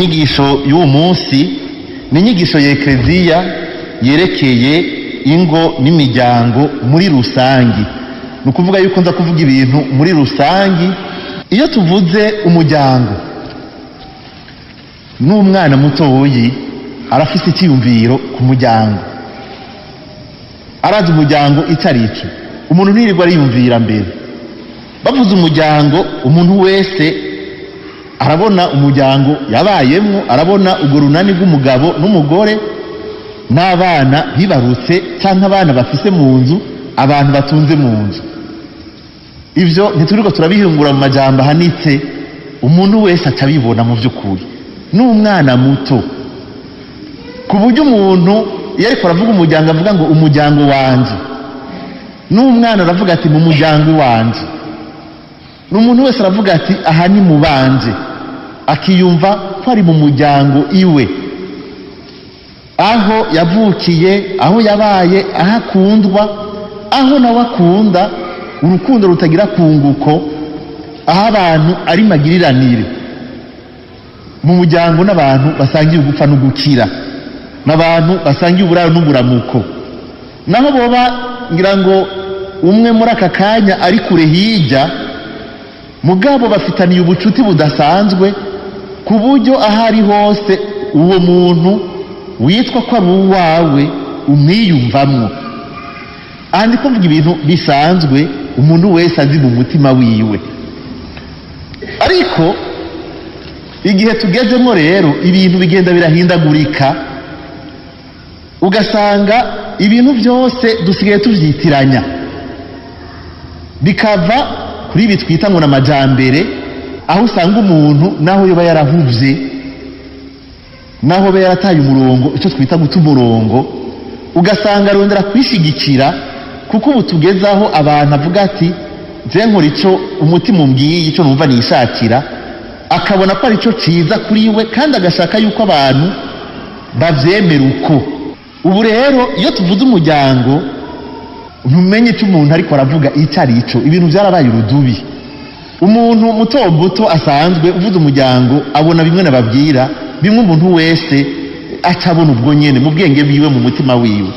Inyigisho y'uwo munsi ni inyigisho ya Ekleziya yerekeye ingo n'imiryango muri rusangi. Ni ukuvuga yuko nza kuvuga ibintu muri rusangi. Iyo tuvuze umuryango, n'umwana mutoyi arafise icyiyumviro ku muryango, arazi umuryango icyo ari cyo. Umuntu ntirirwa ariyumvira mbere. Bavuze umuryango, umuntu wese arabona umuryango yabayemwo, arabona urwo runani rw'umugabo n'umugore n'abana bibarutse cyangwa abana bafise mu nzu, abantu batunze mu nzu. Ivyo ntituriko turabihingura mu majambo ahanitse, umuntu wese atabibona mu by'ukuri, n'umwana muto. Ku buryo umuntu iyo ariko aravuga umuryango avuga ngo umuryango wanje, n'umwana aravuga ati mu muryango wanje, n'umuntu wese aravuga ati aha ni mu banje, akiyumva ko ari mu muryango iwe, aho yavukiye, aho yabaye, aho akundwa, aho nawe akunda, urukundo rutagira kunguko, aho abantu ari magiriranire mu muryango, n'abantu basangiye ugupfa no gukira, n'abantu basangiye uburaro n'uburamuko. Naho boba ngira ngo umwe muri aka kanya ari kure hirya, mugabo bafitaniye ubucuti budasanzwe, ku buryo aho ari hose uwo muntu witwa ko ari uwawe umwiyumvamwo. Aha ndi kuvuga ibintu bisanzwe umuntu wese azi mu mutima wiwe. Ariko igihe tugezemo rero ibintu bigenda birahindagurika, ugasanga ibintu byose dusigaye tuvyitiranya, bikava kuri ibi twita ngo n'amajambere, aho usanga umuntu naho yoba yarahuvye, naho yoba yarataye umurongo, icyo twita guta umurongo, ugasanga arondera kwishigikira, kuko ubu tugezaho abantu avuga ati je nkora ico umutima umbwiye, ico numva nishakira, akabona ko ari cyo ciza kuri we, kandi agashaka yuko abantu bavyemera uko. Ubu rero iyo tuvuze umuryango, ntumenye icyo umuntu ariko aravuga icyo ari cyo, ibintu byarabaye urudubi. Umuntu muto muto asanzwe uvuze umuryango abona bimwe nababwira, bimwe umuntu wese acabona ubwo nyene mu bwenge bwiwe, mu mutima wiwe.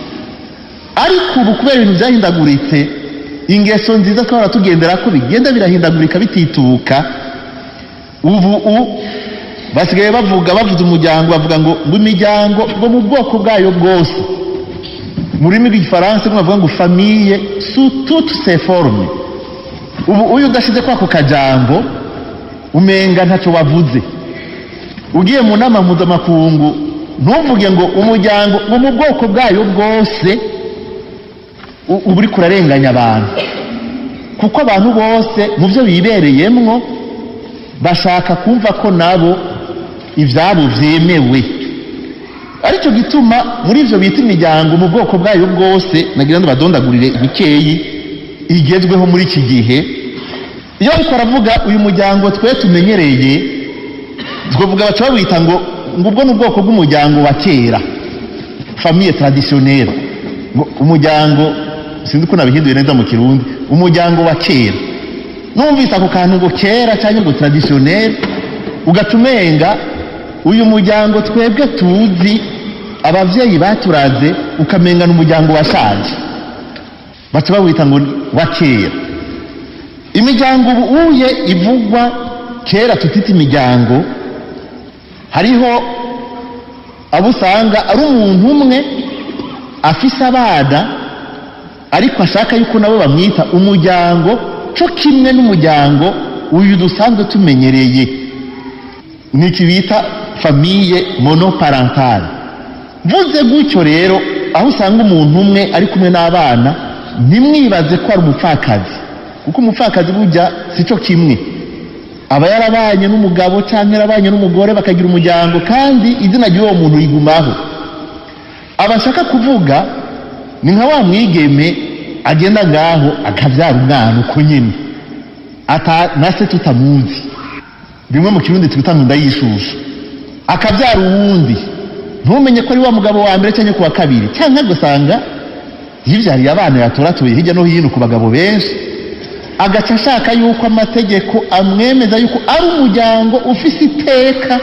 Ariko ubu kubera ibintu byahindaguritse, ingeso nziza twahora tugendera ko bigenda birahindagurika bitituka. Ubu basigaye bavuga, bavuze umuryango bavuga ngo imiryango ngo mu bwoko bwayo bwose. Mu rurimi rw'igifaransa bavuga ngo famille sous toutes ses formes. Ubu uyu udashize kwako kajambo umenga ntacyo wavuze. Ugiye mu nama mpuzamakungu ntuvuge ngo umuryango ngo mu bwoko bwayo bwose, uba uriko urarenganya abantu, kuko abantu bose mu byo bibereyemwo bashaka kumva ko nabo ivyabo vyemewe. Aricyo gituma muri ivyo bita imiryango mu bwoko bwayo bwose, nagira ngo badondagurire bikeyi igezweho muri iki gihe. Iyo ariko aravuga uyu muryango twe tumenyereye, twavuga baca bawita ngo ubwo ni ubwoko bw'umuryango wa kera, famille traditionnelle, umuryango, sinzi ko nabihinduye neza mu Kirundi, umuryango wa kera. Numvise ako kantu ngo kera cyangwa ngo traditionnel, ugaca umenga uyu muryango twebwe tuzi abavyeyi baturaze, ukamenga n'umuryango washaje, baca bawita ngo wa kera. Imiryango ubu uye ivugwa kera tutita imiryango, hariho abo usanga ari umuntu umwe afise abana, ariko ashaka yuko nabo bamwita umuryango co kimwe n'umuryango uyu dusanzwe tumenyereye, niki bita famille monoparentale. Mvuze gutyo rero, aho usanga umuntu umwe ari kumwe n'abana, ntimwibaze ko ari umupfakazi, kuko umupfakazi burya sico kimwe, aba yarabanye n'umugabo canke yarabanye n'umugore bakagira umuryango, kandi izina ry'uwo muntu rigumaho. Abashaka kuvuga ni nka wa mwigeme agenda ngaho akavyara umwana uko nyene, ata nase tutamuzi, bimwe mu Kirundi twita ngo ndayishusha, akavyara uwundi ntumenye ko ari wa mugabo wa mbere cyangwa ku wa kabiri, cyangwa gusanga yivyariye abana yatoratoye hirya no hino ku bagabo benshi, agaca ashaka yuko amategeko amwemeza yuko ari umuryango ufise iteka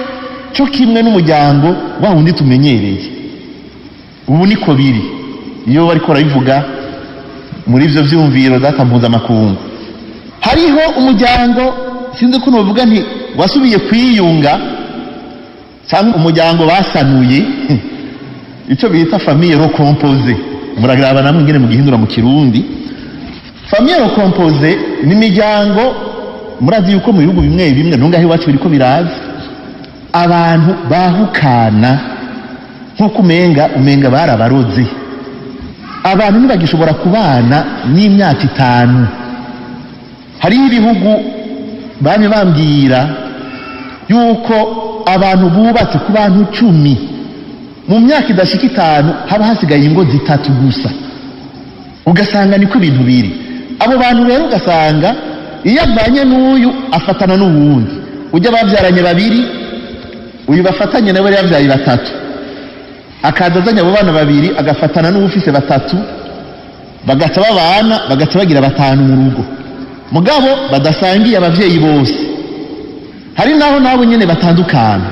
cyo kimwe n'umuryango wa wundi tumenyereye. Ubu niko biri iyo bariko barabivuga muri ivyo vyumviro data mpuzamakungu. Hariho umuryango, sinzi ko novuga nti wasubiye kwiyunga cyangwa umuryango basanuye, icyo bita famille recomposée. Muragraba namwe ngene mugihindura mu Kirundi. Famille recomposée ni imiryango, murazi yuko mu bihugu bimwe bimwe ntungahe iwacu biriko biraza, abantu bahukana nkuko umenga barabaroze. Abantu ntibagishobora kubana n'imyaka 5. Hariho ibihugu bamwe bambwira yuko abantu bubatse ku bantu 10 mu myaka idashika 5 haba hasigaye ingo 3 gusa. Ugasanga niko ibintu biri. Abo bantu rero ugasanga iyo avanye n'uyu afatana n'uwundi, ujya bavyaranye 2, uyu bafatanye nawe yavyaye 3, akaza azanye abo bana 2 agafatana n'uwufise 3, bagaca babana, bagaca bagira 5 mu rugo, mugabo badasangiye abavyeyi bose. Hari naho nabo nyene batandukana,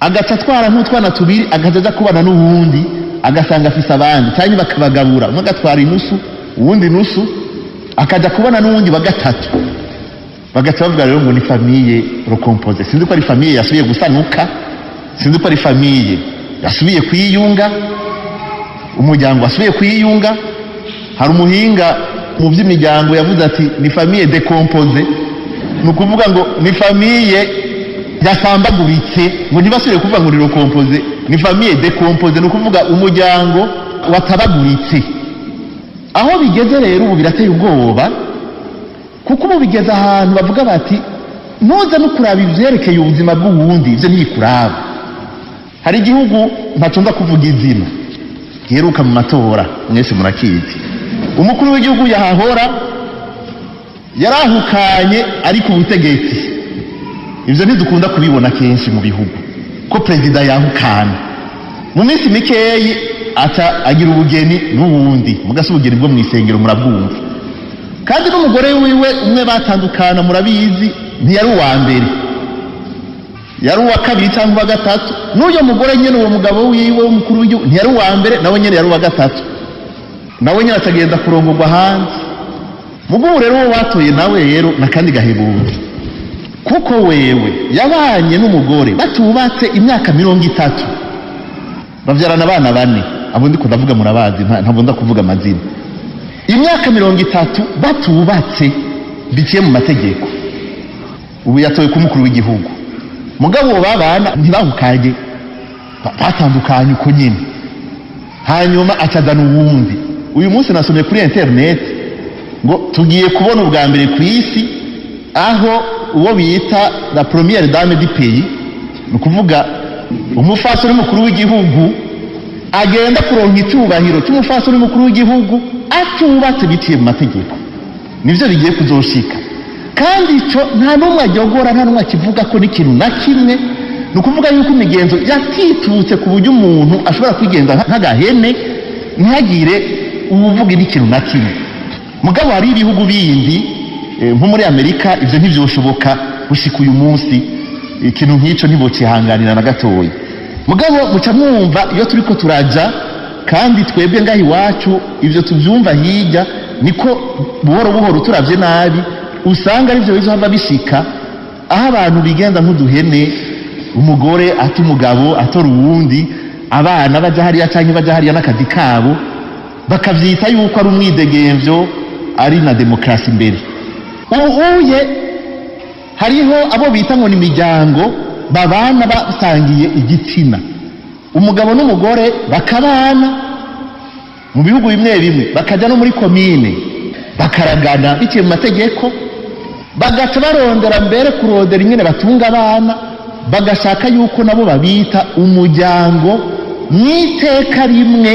agaca atwara nk'utwana 2 agaca aja kubana n'uwundi, agasanga afise abandi, cyangwa bakabagabura, umwe agatwara inusu uwundi nusu, akaja kubana n'uwundi wa 3. Bagaca bavuga rero ngo ni famille recomposée. Sinzi ko ari famille yasubiye gusanuka, sinzi ko ari famille yasubiye kwiyunga, umuryango wasubiye kwiyunga. Hari umuhinga mu by'imiryango yavuze ati ni famille décomposée, ni ukuvuga ngo ni famille yasambaguritse, ngo ntibasubire kuvuga ngo ni recomposée, ni famille décomposée, ni ukuvuga umuryango watabaguritse. Aho bigeze rero ubu birateye ubwoba, kuko ubu bigeze ahantu bavuga bati ntuze no kuraba ivyerekeye ubuzima bw'uwundi, ivyo ntibikuraba. Hari igihugu ntaco nza kuvuga izina giheruka mu matora, mwese murakizi. Umukuru w'igihugu yahahora yarahukanye ari ku butegetsi. Ivyo ntidukunda kubibona kenshi mu bihugu ko perezida yahukana. Mu minsi mikeyi aca agira ubugeni n'uwundi, mugase ubugeni bwo mw'isengero murabwumva. Kandi n'umugore wiwe umwe batandukana murabizi, ntiyari uwa mbere, yari uwa 2 cyangwa uwa 3. N'uyo mugore nyene uwo mugabo wiwe w'umukuru w'igihugu ntiyari uwa mbere, nawe nyene yari uwa 3, nawe nyene atagenda kurongorwa hanze. Mugabo rero uwo batoye nawe rero nakandi gahebuzo, kuko wewe yabanye n'umugore batubatse imyaka 30, bavyarana abana 4. Abo ndiko ndavuga murabazi, ntabwo ndakuvuga amazina. Imyaka 30 batubatse biciye mu mategeko. Ubu yatowe ku mukuru w'igihugu, mugabo babana ntibahukanye, batandukanye uko nyine. Hanyuma acazana uwundi. Uyu munsi nasomye kuri internet ngo tugiye kubona ubwa mbere ku isi aho uwo bita la première dame du pays, ni ukuvuga umufasoni mukuru w'igihugu, agenda kuronka icyubahiro cy'umufasoni mukuru w'igihugu atubatse biciye mu mategeko. Nivyo bigiye kuzoshika. Kandi ico nta n'umwe ajogora, nta n'umwe akivuga ko n'ikintu na kimwe. Ni ukuvuga yuko imigenzo yatitutse ku buryo umuntu ashobora kwigenza nk'agahene ntihagire uwuvuga n'ikintu na kimwe. Mugabo hari ibihugu bindi nko muri Amerika ivyo ntivyoshoboka gushika uyu munsi, ikintu nk'ico ntibocihanganira na gatoya. Mugabo muca mwumva iyo turiko turaja, kandi twebwe ngaho iwacu ivyo tuvyumva hirya niko buhoro buhoro turavye nabi usanga arivyo bizohava bishika, aho abantu bigenza nk'uduhene, umugore ata umugabo atora uwundi, abana baja hariya canke baja hariya n'akazi kabo, bakavyita yuko ari umwidegemvyo, ari na demokrasi imbere. Ubu uye hariho abo bita ngo ni imiryango babana basangiye igitsina, umugabo n'umugore bakabana mu bihugu bimwe bimwe, bakaja no muri komine bakaragana biciye mu mategeko, bagaca barondera mbere kurondera ingene batunga abana, bagashaka yuko nabo babita umuryango mw'iteka rimwe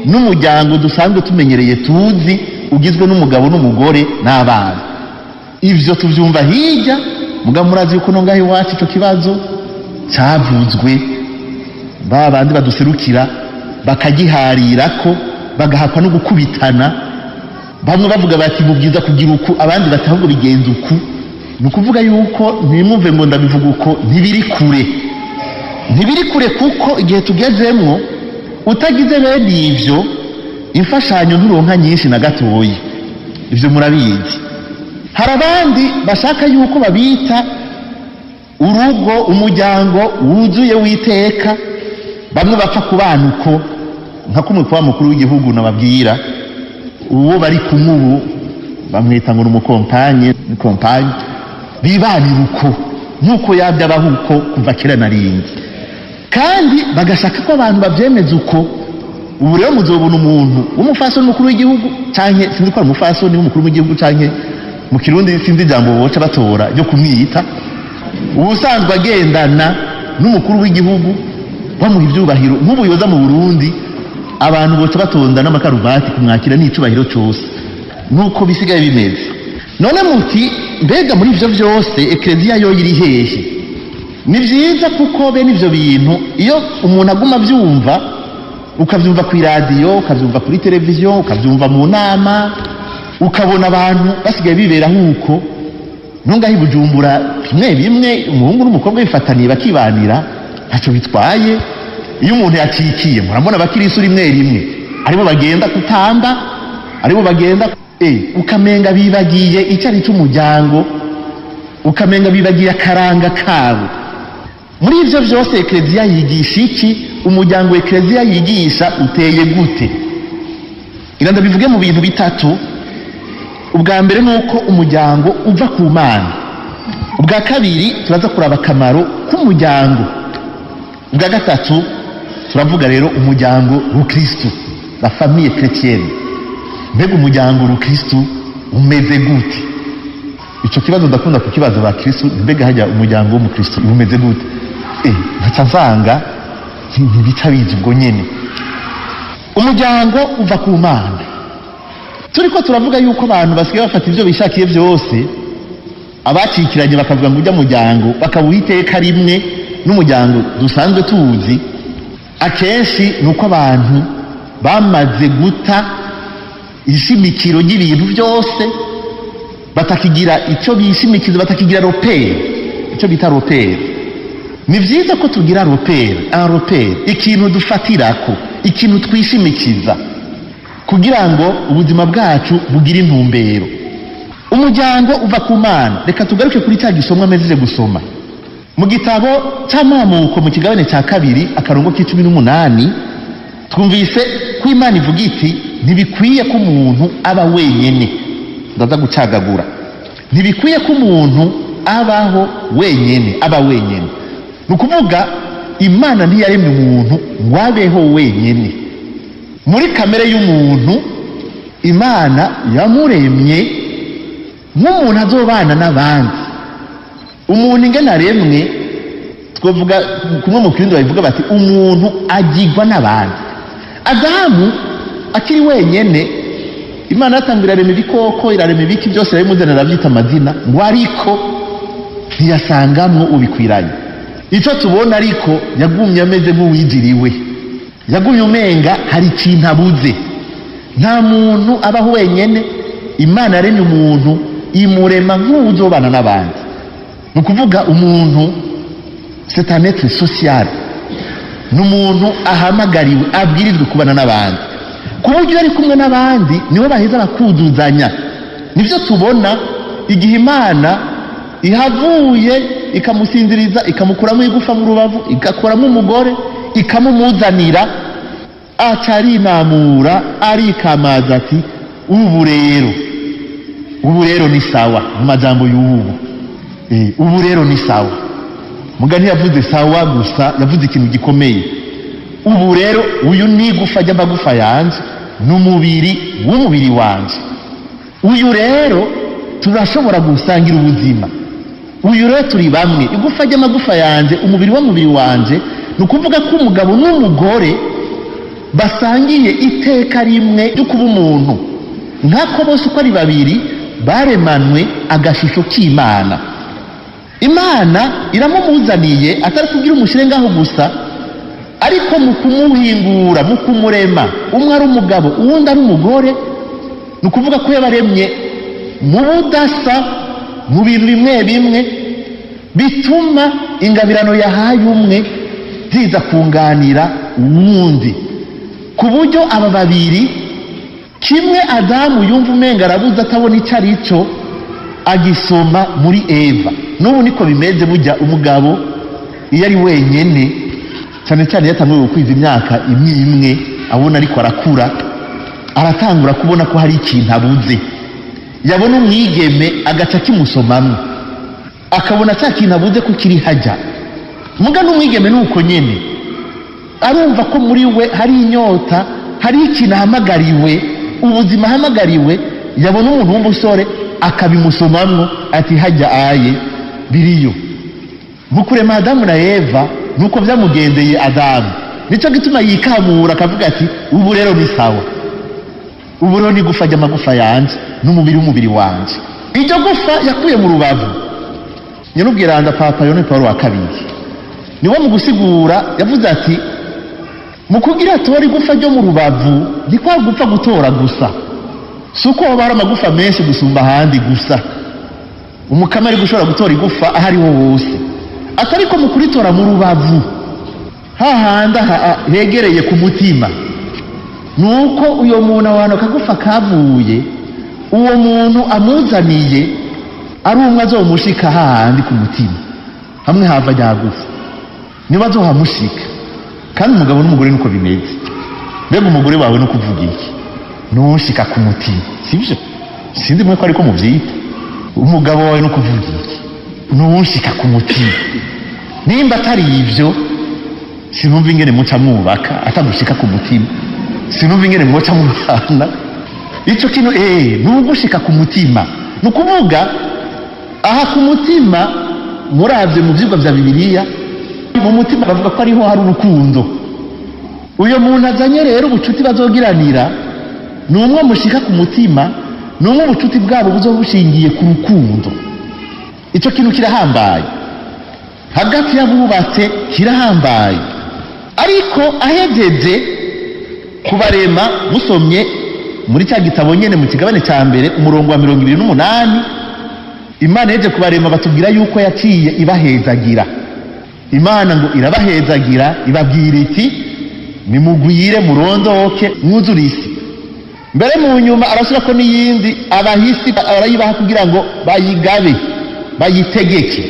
n'umuryango dusanzwe tumenyereye tuzi ugizwe n'umugabo n'umugore n'abana. Ivyo tuvyumva hirya, mugabo murazi yuko no ngaho iwacu ico kibazo cavuzwe, ba bandi baduserukira bakagiharirako, bagahakwa no gukubitana, bamwe bavuga bati mubwiza kugira uku, abandi bati ahubwo bigenza uku. Ni ukuvuga yuko ntimwumve ngo ndabivuga uko, ntibiri kure. Ntibiri kure, kuko igihe tugezemwo utagize bene ivyo, imfashanyo nturonka nyinshi na gatoyi. Ivyo murabizi. Hari abandi bashaka yuko babita urugo, umuryango wuzuye w'iteka, bamwe bapfa kubana uko, nka kumwe kuba mukuru w'igihugu nababwira, uwo bari kumwe ubu bamwita ngo ni umukompanye, ni kompanyi, bibanira uko nk'uko yabyo abaho uko kuva kera na rindi, kandi bagashaka ko abantu babyemeza uko. Ubu rero muzobona umuntu w'umufasoni mukuru w'igihugu, canke sinzi ko ari umufasoni w'umukuru w'igihugu, canke mu Kirundi sinzi ijambo boca batora ryo kumwita, ubusanzwe agendana n'umukuru w'igihugu bamuha ivyubahiro. Nk'ubu yoza mu Burundi, abantu boca batonda n'amakaruvati kumwakira n'icubahiro cose, nuko bisigaye bimeze. None muti mbega muri ivyo vyose ekleziya yo iri hehe? Ni vyiza, kuko bene ivyo bintu iyo umuntu aguma avyumva, ukavyumva ku iradiyo, ukavyumva kuri televiziyo, ukavyumva mu nama, ukabona abantu basigaye biberaho uko. Ntungaho i Bujumbura bimwe bimwe umuhungu n'umukobwa bifataniye bakibanira, ntacyo bitwaye. Iyo umuntu yacikiye, murabona abakirisu rimwe rimwe aribo bagenda kutamba, aribo bagenda, ukamenga bibagiye icyo ari cy'umuryango, ukamenga bibagiye akaranga kabo. Muri ivyo vyose ekleziya yigisha iki? Umuryango ekleziya yigisha uteye gute? Ira ndabivuge mu bintu bitatu. Ubwa mbere ni uko umuryango uva ku Mana. Ubwa kabiri turaza kuraba akamaro k'umuryango. Ubwa gatatu turavuga rero umuryango rukristu, la famille chrétienne. Mbega umuryango rukristu umeze gute? Ico kibazo ndakunda kukibaza abakristu, mbega hajya umuryango w'umukristu umeze gute? Nkaca nsanga ntibica biza ubwo nyene. Umuryango uva ku Mana. Turiko turavuga yuko abantu basigaye bafata ivyo bishakiye vyose, abacikiranye bakavuga ngo ujya muryango bakawuha iteka rimwe n'umuryango dusanzwe tuzi. Akenshi ni uko abantu bamaze guta ishimikiro ry'ibintu byose, batakigira icyo bishimikiza, batakigira repère, icyo bita repère. Ni vyiza ko tugira repère, un repère, ikintu dufatirako, ikintu twishimikiza kugira ngo ubuzima bwacu bugire intumbero. Umuryango uva ku Mana. Reka tugaruke kuri cya gisomwa mezije gusoma mu gitabo cy'Amamuko, mu kigabane cya 2 akarongo k'18. Twumvise ko Imana ivuga iti ntibikwiye ko umuntu aba wenyene. Ndaza gucagagura. Ntibikwiye ko umuntu abaho wenyene, aba wenyene. Ni ukuvuga Imana ntiyaremye umuntu ngo abeho wenyene. Muri kamere y'umuntu Imana yamuremye nk'umuntu azobana n'abandi. Umuntu ingene aremwe, twovuga kumwe mu Kirundi babivuga bati umuntu agirwa n'abandi. Adamu akiri wenyene, Imana yatangira irarema ibikoko, irarema ibiki byose, irabimuzanira, arabyita amazina, ngo ariko ntiyasangamwo ubikwiranye. Icyo tubona ariko yagumye ameze nk'uwijiriwe, yagumye umenga hari ikintu abuze. Nta muntu abaho wenyene. Imana yaremye umuntu imurema nk'uzobana n'abandi. Ni ukuvuga umuntu c'est un être social, ni umuntu ahamagariwe, abwirijwe kubana n'abandi, ku buryo ari kumwe n'abandi niwe baheza bakuzuzanya. Nivyo tubona igihe Imana ihavuye ikamusinziriza, ikamukuramo igufa mu rubavu, igakuramo umugore, ikamumuzanira, aca arinamura arikamaza ati ubu rero, ubu rero ni sawa. Mu majambo y'ubu, ubu rero ni sawa. Mugani yavuze sawa gusa, yavuze ikintu gikomeye. Ubu rero uyu ni igufa ry'amagufa yanje, n'umubiri w'umubiri wanje. Uyu rero turashobora gusangira ubuzima. Uyu rero turi bamwe, igufa ry'amagufa yanje, umubiri w'umubiri wanje. Ni ukuvuga ko umugabo n'umugore basangiye iteka rimwe ryo kuba umuntu, nk'ako bose uko ari babiri baremanwe agashusho k'Imana. Imana iramumuzaniye atari kugira umushire ngaho gusa, ariko mu kumuhingura, mu kumurema, umwe ari umugabo uwundi ari umugore. Ni ukuvuga ko yabaremye mu budasa, mu bintu bimwe bimwe bituma ingabirano yahaye umwe ziza kunganira uwundi, ku buryo aba babiri kimwe Adamu yumva umenga arabuze atabona icyo ari cyo, agisoma muri Eva. N'ubu niko bimeze, burya umugabo iyo ari wenyene, cyane cyane iyo atanguye gukwiza imyaka imwe imwe abona ariko arakura, aratangura kubona ko hari ikintu abuze. Yabona umwigeme agaca kimusomamwo, akabona cya kintu abuze ko kiri hajya. Muga n'umwigeme nuko nyene arumva ko muri we hari inyota, hari ikintu ahamagariwe, ubuzima ahamagariwe. Yabona umuntu w'umusore akabimusomamwo, ati hajya aye biriyo. Mu kurema Adamu na Eva nuko byamugendeye Adamu, nico gituma yikamura akavuga ati ubu rero ni sawa, ubu rero ni gufa ry'amagufa yanje n'umubiri w'umubiri wanje. Iryo gufa yakuye mu rubavu. Nyirubwiranda Papa Yohani Paulo wa kabiri niwe mu gusigura yavuze ati mu kugira tora igufa ryo mu rubavu ni kwa gupfa gutora gusa, si uko hoba hari amagufa menshi gusumba ahandi gusa. Umukama ari gushobora gutora igufa aho ariho hose, atariko mu kuritora mu rubavu hahandi hegereye ku mutima, nuko uyo muntu ahantu akagufa kavuye, uwo muntu amuzaniye ari umwe azomushika hahandi ku mutima, hamwe hava ryagufa niba azohamushika. Kandi umugabo n'umugore nuko bimeze. Mbega umugore wawe no kuvuga iki? Nushika ku mutima, sibyo? Sindi mwe ko ariko muvyita. Umugabo wawe no kuvuga iki? Nushika ku mutima. Nimba atari ivyo, sinumva ingene muca mwubaka atagushika ku mutima, sinumva ingene muca mubana. Ico kintu nugushika ku mutima. Nukuvuga aha ku mutima, muravye mu vyigwa vya Bibiliya, mu mutima bavuga ko ariho hari urukundo. Uyo muntu azanye rero ubucuti bazogiranira ni umwe mushika ku mutima, ni umwe ubucuti bwabo buzobushingiye ku rukundo. Ico kintu kirahambaye hagati y'abubatse, kirahambaye. Ariko ahejeje kubarema, musomye muri cya gitabo nyene mu kigabane cya mbere umurongo wa 28, Imana yeje kubarema batubwira yuko yaciye ibahezagira. Imana ngo irabahezagira, ibabwira iti nimugwire murondoke mwuzure isi. Mbere mu nyuma arashyira ko n'iyindi abahisi arayibaha kugira ngo bayigabe, bayitegeke.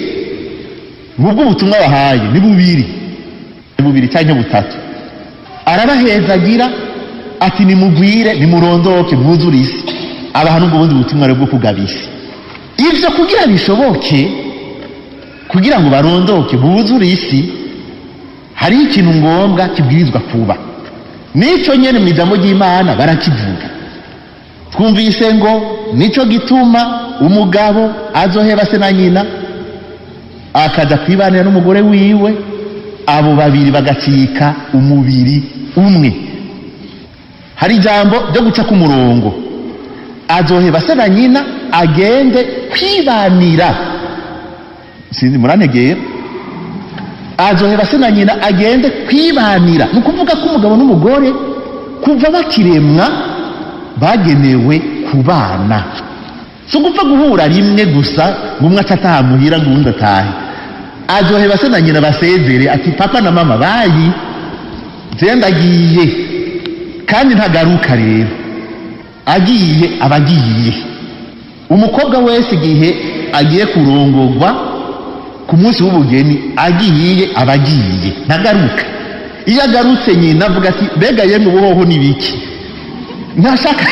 Ngubwo ubutumwa bahaye ni bubiri, ni bubiri cyangwa butatu. Arabahezagira ati nimugwire nimurondoke mwuzure isi, abaha n'ubwo bundi butumwa bwo kugaba isi. Ivyo kugira bishoboke, kugira ngo barondoke buzure isi, hari ikintu ngombwa kibwirizwa kuba. Nico nyene mu ijambo ry'Imana barakivuga. Twumvise ngo nico gituma umugabo azoheba se na nyina akaja kwibanira n'umugore wiwe, abo babiri bagacika umubiri umwe. Hari ijambo ryo guca ku murongo, azoheba se na nyina agende kwibanira. Sinzi murantegera. Azoheba se na nyina agende kwibanira. Ni ukuvuga ko umugabo n'umugore kuva bakiremwa bagenewe kubana. Si ugupfa guhura rimwe gusa ngo umwe ataha muhira ngo uwundi atahe. Azoheba se na nyina basezere ati papa na mama bayi, je ndagiye, kandi ntagaruka. Rero agiye aba agiye. Umukobwa wese igihe agiye kurongorwa ku munsi w'ubugeni agiye aba agiye, ntagaruka. Iyo agarutse nyina avuga ati mbega yemwe ubuhoho ni biki? Ntashaka.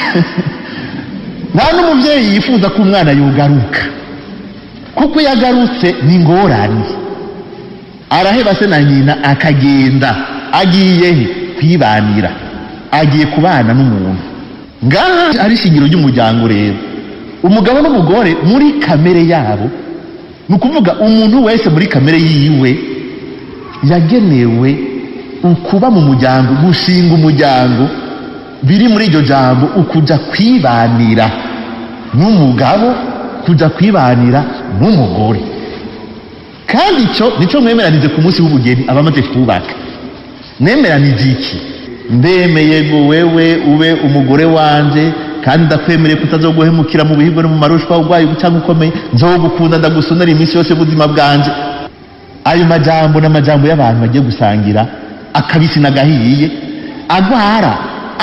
Nta n'umubyeyi yifuza ko umwana yogaruka, kuko iyo agarutse ni ingorane. Araheba se na nyina akagenda. Agiye he? Kwibanira, agiye kubana n'umuntu. Ngaha ari ishingiro ry'umuryango. Rero umugabo n'umugore muri kamere yabo, ni ukuvuga umuntu wese muri kamere yiwe yagenewe ukuba mu muryango, gushinga umuryango. Biri muri iryo jambo ukuja kwibanira n'umugabo, kuja kwibanira n'umugore. Kandi ico nico mwemeranije ku munsi w'ubugeni abamaze kubaka. Mwemeranije iki? Ndemeye ngo wewe ube umugore wanje, kandi ndakwemereye kutazoguhemukira mu bihigwe no mu marushwa, urwaye cyangwa ukomeye, nzogukunda ndagusonera iminsi yose y'ubuzima bwanje. Ayo majambo n'amajambo y'abantu bagiye gusangira akabisi nagahiye, agwara,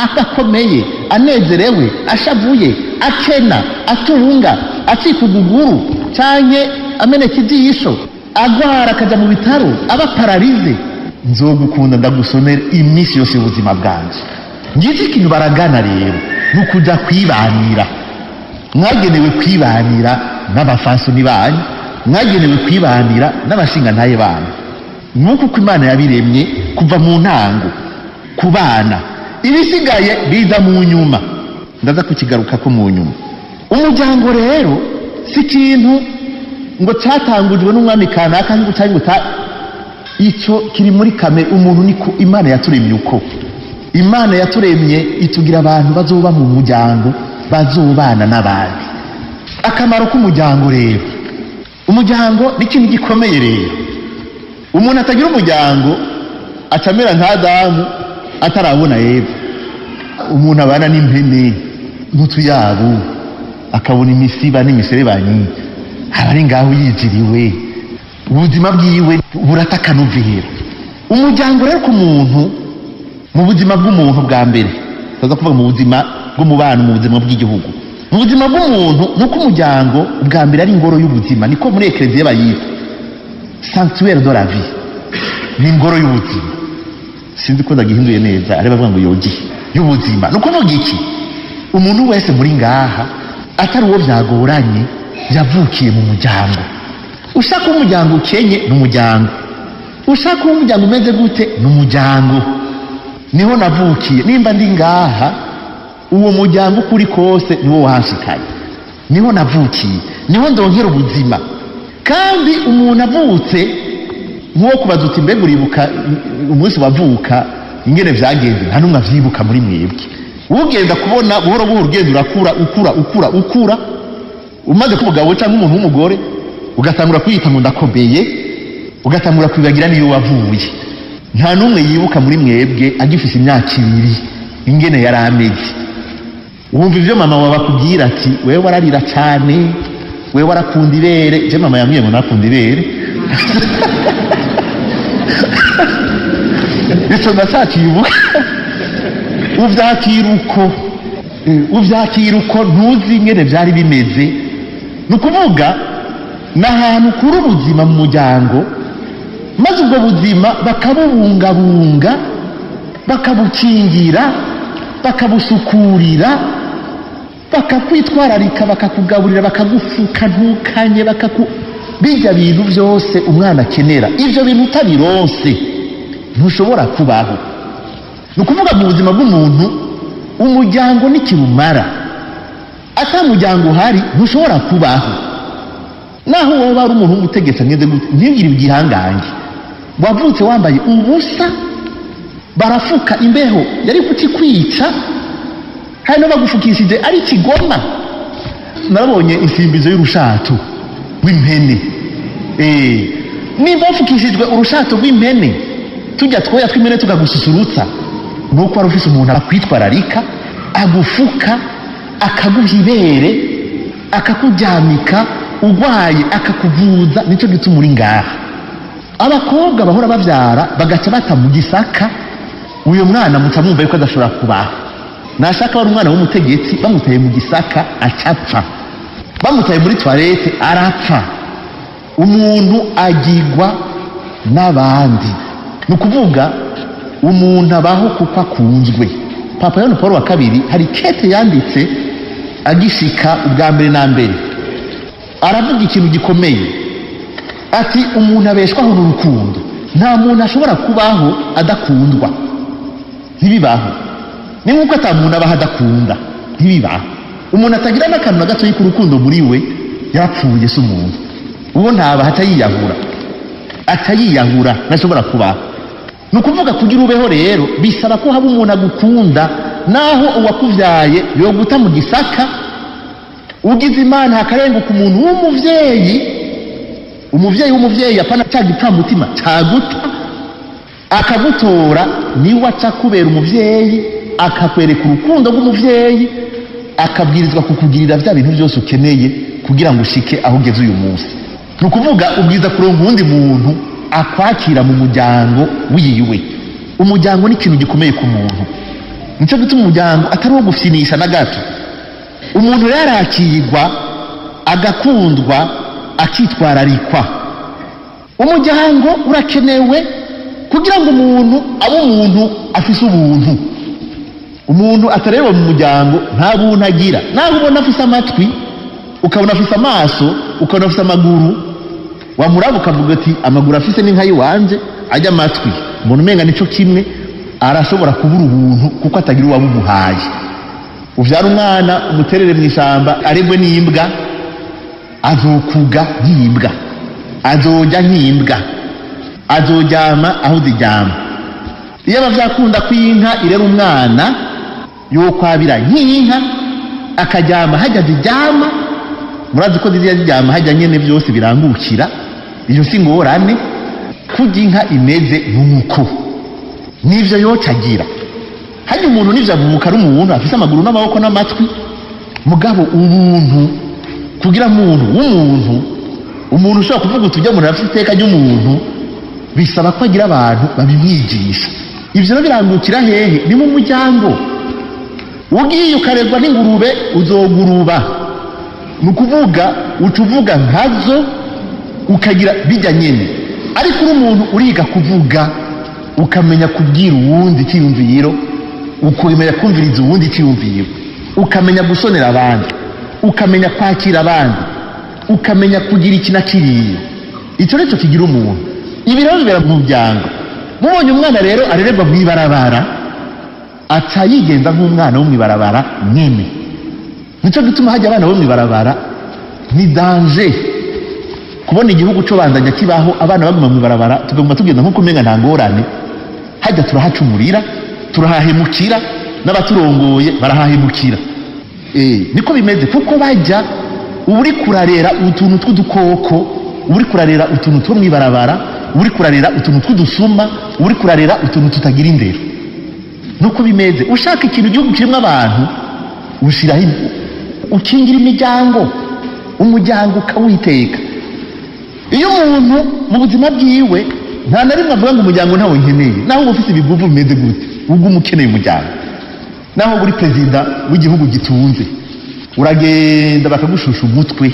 adakomeye, anezerewe, ashavuye, akena, atunga, acika uguguru canke ameneka ijisho, agwara akaja mu bitaro, aba paralysé, nzogukunda ndagusonera iminsi yose y'ubuzima bwanje. Ngize ikintu baragana rero ni ukuja kwibanira. Mwagenewe kwibanira n'abafasoni banyu, mwagenewe kwibanira n'abashingantahe banyu, nk'uko uko Imana yabiremye kuva mu ntango ku bana, ibisigaye biza mu nyuma. Ndaza kukigarukako mu nyuma. Umuryango rero si ikintu ngo catangujwe n'umwami kanaka, ngo canke ngo ico kiri muri kamere umuntu. Niko Imana yaturemye, uko Imana yaturemye itugira abantu bazoba mu muryango, bazobana n'abandi. Akamaro k'umuryango rero, umuryango ni ikintu gikomeye. Rero umuntu atagira umuryango acamera nka Adamu atarabona Eva. Umuntu abana n'impene n'utuyabu, akabona imisiba n'imiserebanyi, aba ari ngaho yiziriwe, ubuzima bwiwe buratakanuvera. Umuryango rero ku muntu, mu buzima bw'umuntu bwa mbere, tuza kuvuga mu buzima bw'umubano, mu buzima bw'igihugu, mu buzima bw'umuntu, ni uko umuryango bwa mbere ari ingoro y'ubuzima. Niko muri ekereziya bayita sanctuaire de la vie, ni ingoro y'ubuzima. Sinzi ko ndagihinduye neza, ari bavuga ngo yogiye y'ubuzima. Ni ukuvuga iki? Umuntu wese muri ngaha, atari uwo byagoranye, yavukiye mu muryango. Ushaka umuryango ukenye, ni umuryango. Ushaka umuryango umeze gute, ni umuryango. Niho navukiye. Nimba ndi ngaha, uwo muryango uko uri kose niwo wanshikanye, niho navukiye, niho ndongera ubuzima. Kandi umuntu avutse, nk'uwo kubaza uti: "Mbega uribuka umunsi wavuka ingene vyagenze?" Nta n'umwe avyibuka muri mwebwe. Ugenda kubona buhoro buhoro ugenda urakura, ukura, ukura, ukura, umaze kuba umugabo cyangwa umuntu w'umugore, ugatangura kwiyita ngo ndakomeye, ugatangura kwibagira niyo wavuye. Nta n'umwe yibuka muri mwebwe agifise imyaka 2 ingene yari ameze. Wumva ibyo mama wawe akubwira ati: "Wewe wararira cyane, wewe warakunda ibere." Je mama yambwiye ngo nakunda ibere, ico ndacyakibuka. Uvyakira uko, uvyakira uko, ntuzi ingene vyari bimeze. Ni ukuvuga ni ahantu kuri ubuzima mu muryango, maze ubwo buzima bakabubungabunga, bakabukingira, bakabusukurira, bakakwitwararika, bakakugaburira, bakagufuka ntukanye, bakaku bijya bintu byose umwana akenera. Ibyo bintu utabironse ntushobora kubaho. Ni ukuvuga mu buzima bw'umuntu umuryango ni kirumara. Ata muryango uhari ntushobora kubaho. Naho wowe ari umuntu w'umutegetsi ameze gute, ntugire igihangange, wavutse wambaye ubusa, barafuka imbeho yari kukikwica, hari n'abagufukishije ari ikigoma. Narabonye insimbizo y'urushato rw'impene. Nimba wafukishijwe urushato rw'impene, tujya twoya tw'impene tukagususurutsa, nuko wari ufise umuntu akwitwararika, agufuka, akaguha ibere, akakuryamika, urwaye akakuvuza. Nicyo gituma uri ngaha. Abakobwa bahora bavyara bagaca bata mu gisaka, uyo mwana muca mwumva yuko adashobora kubaho. Nashaka wari umwana w'umutegetsi, bamutaye mu gisaka acapfa, bamutaye muri toilette arapfa. Umuntu agigwa n'abandi. Ni ukuvuga umuntu abaho kuko akunzwe. Papa Yohani Paul wa kabiri hari kete yanditse agishika ubwa mbere na mbere, aravuga ikintu gikomeye ati: "Umuntu abeshwaho n'urukundo." Nta muntu ashobora kubaho adakundwa, ntibibaho. Ni nk'uko ata muntu abaho adakunda, ntibibaho. Umuntu atagira n'akantu na gatoyi k'urukundo muri we yarapfuye, si umuntu uwo, ntabaho, atayiyahura, atayiyahura, ntashobora kubaho. Ni ukuvuga kugira ubeho rero bisaba ko haba umuntu agukunda, naho uwakuvyaye yoguta mu gisaka. Ugize Imana hakarenguka umuntu w'umuvyeyi, umuvyeyi w'umuvyeyi, apana cya gipfamutima caguta, akagutora, niwe aca kubera umuvyeyi, akakwereka urukundo rw'umuvyeyi, akabwirizwa kukugirira bya bintu byose ukeneye kugira ngo ushike aho ugeze uyu munsi. Ni ukuvuga ubwiza kuronka uwundi muntu. akwakira mu muryango wiwe. Umuryango ni ikintu gikomeye ku muntu, nico gituma umuryango atari uwo gufyinisha na gato. Umuntu rero arakirwa, agakundwa, akitwararikwa. Umuryango urakenewe kugira ngo umuntu abe umuntu afise ubuntu. Umuntu atareba mu muryango nta buntu agira. Naho ubona afise amatwi, ukabona afise amaso, ukabona afise amaguru, wamuraba ukavuga ati amaguru afise ni nk'ayiwanje, ajya amatwi umuntu umenga nico kimwe, arashobora kubura ubuntu kuko atagira uwabumuhaye. Uvyara umwana umuterere mu ishyamba aregwe n'imbwa, azokuga nk'imbwa, azojya nk'imbwa, azoryama aho ziryama. Iyo abavyakunda ko inka irera umwana, yokwabira nk'inka akaryama hajya ziryama. Murazi ko ziriya ziryama hajya nyene byose birangukira, iyo si ngorane. Kurya inka imeze nuko nivyo yocagira. Hajya umuntu nivyo avuka ari umuntu afise amaguru n'amaboko n'amatwi, mugabo ubuntu kugira umuntu w'umuntu, umuntu ushobora kuvuga uti ujya umuntu afise iteka ry'umuntu, bisaba ko agira abantu babimwigisha. Ivyo rero birangukira hehe? Ni mu muryango. Ugiye ukarerwa n'ingurube uzoguruba, ni ukuvuga uca uvuga nkazo, ukagira bijya nyene. Ariko uri umuntu uriga kuvuga, ukamenya kubwira uwundi icyiyumviro, ukamenya kumviriza uwundi icyiyumviro, ukamenya gusonera abandi, ukamenya kwakira abandi, ukamenya kugira iki na kiriya. Icyo nicyo kigira umuntu. Ibi rero bibera mu muryango. Mubonye umwana rero arererwa mu ibarabara, aca yigenza nk'umwana wo mu ibarabara nyene. Nico gituma hajya abana bo mu ibarabara ni danger. Kubona igihugu cyo bandanya kibaho abana baguma mu ibarabara, tuguma tugenda nkuko umenga nta ngorane, hajya turahacumurira, turahahemukira, n'abaturongoye barahahemukira. Niko bimeze, kuko bajya uri kurarera utuntu tw'udukoko, uri kurarera utuntu two mu ibarabara, uri kurarera utuntu tw'udusuma, uri kurarera utuntu tutagira indero. Nuko bimeze. Ushaka ikintu igihugu kirimo abantu, ushiraho ukingira imiryango, umuryango ukawiteka. Iyo umuntu mu buzima bwiwe nta na rimwe avuga ngo umuryango ntawo nkeneye, naho uba ufite ibiguvu bimeze gute, ubwo umukeneye umuryango. Naho uri perezida w'igihugu gitunze, uragenda bakagushusha umutwe.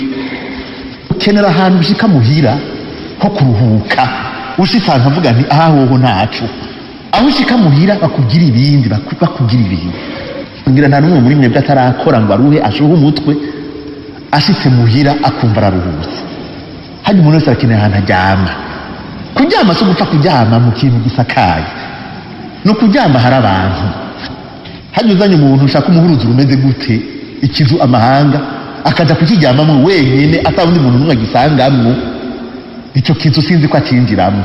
Ukenera ahantu ushika muhira ho kuruhuka, ushitse ahantu avuga nti aha hoho ntaco. Aho ushika muhira bakubwira ibindi, bakubwira ibindi. Ngira nta n'umwe muri mwebwe atarakora ngo aruhe ashuhe umutwe, ashitse muhira akumva araruhutse. Hajya umuntu wese arakenera ahantu aryama. Kuryama si ugupfa kuryama mu kintu gisakaye, ni ukuryama hari abantu. Hajya uzanye umuntu ushaka umuhuruzi rumeze gute, ikizu amahanga, akaja kukiryamamwo wenyene ata wundi muntu n'umwe agisangamwo, ico kizu sinzi ko acinjiramwo.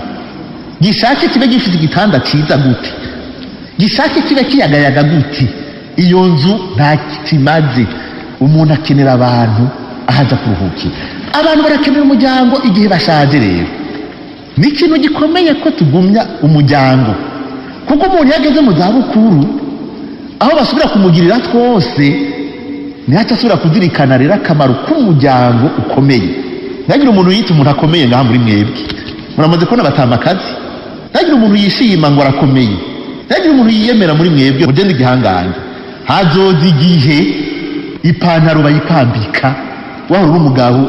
Gishake kibe gifite igitanda ciza gute, gishake kibe kiyagayaga gute, iyo nzu nta kimaze. Umuntu akenera abantu ahaja kuruhukira. Abantu barakenera umuryango igihe bashaje. Rero ni ikintu gikomeye ko tugumya umuryango, kuko umuntu yageze mu zabukuru aho basubira kumugirira twose, ntihaca asubira kuzirikana rero akamaro k'umuryango ukomeye. Ntihagire umuntu yita umuntu akomeye ngaha muri mwebwe, muramaze kubona batamakazi. Ntihagire umuntu yishima ngo arakomeye, ntihagire umuntu yiyemera muri mwebwe mugende igihangange. Hazoza igihe ipantaro bayikwambika, wahora uri umugabo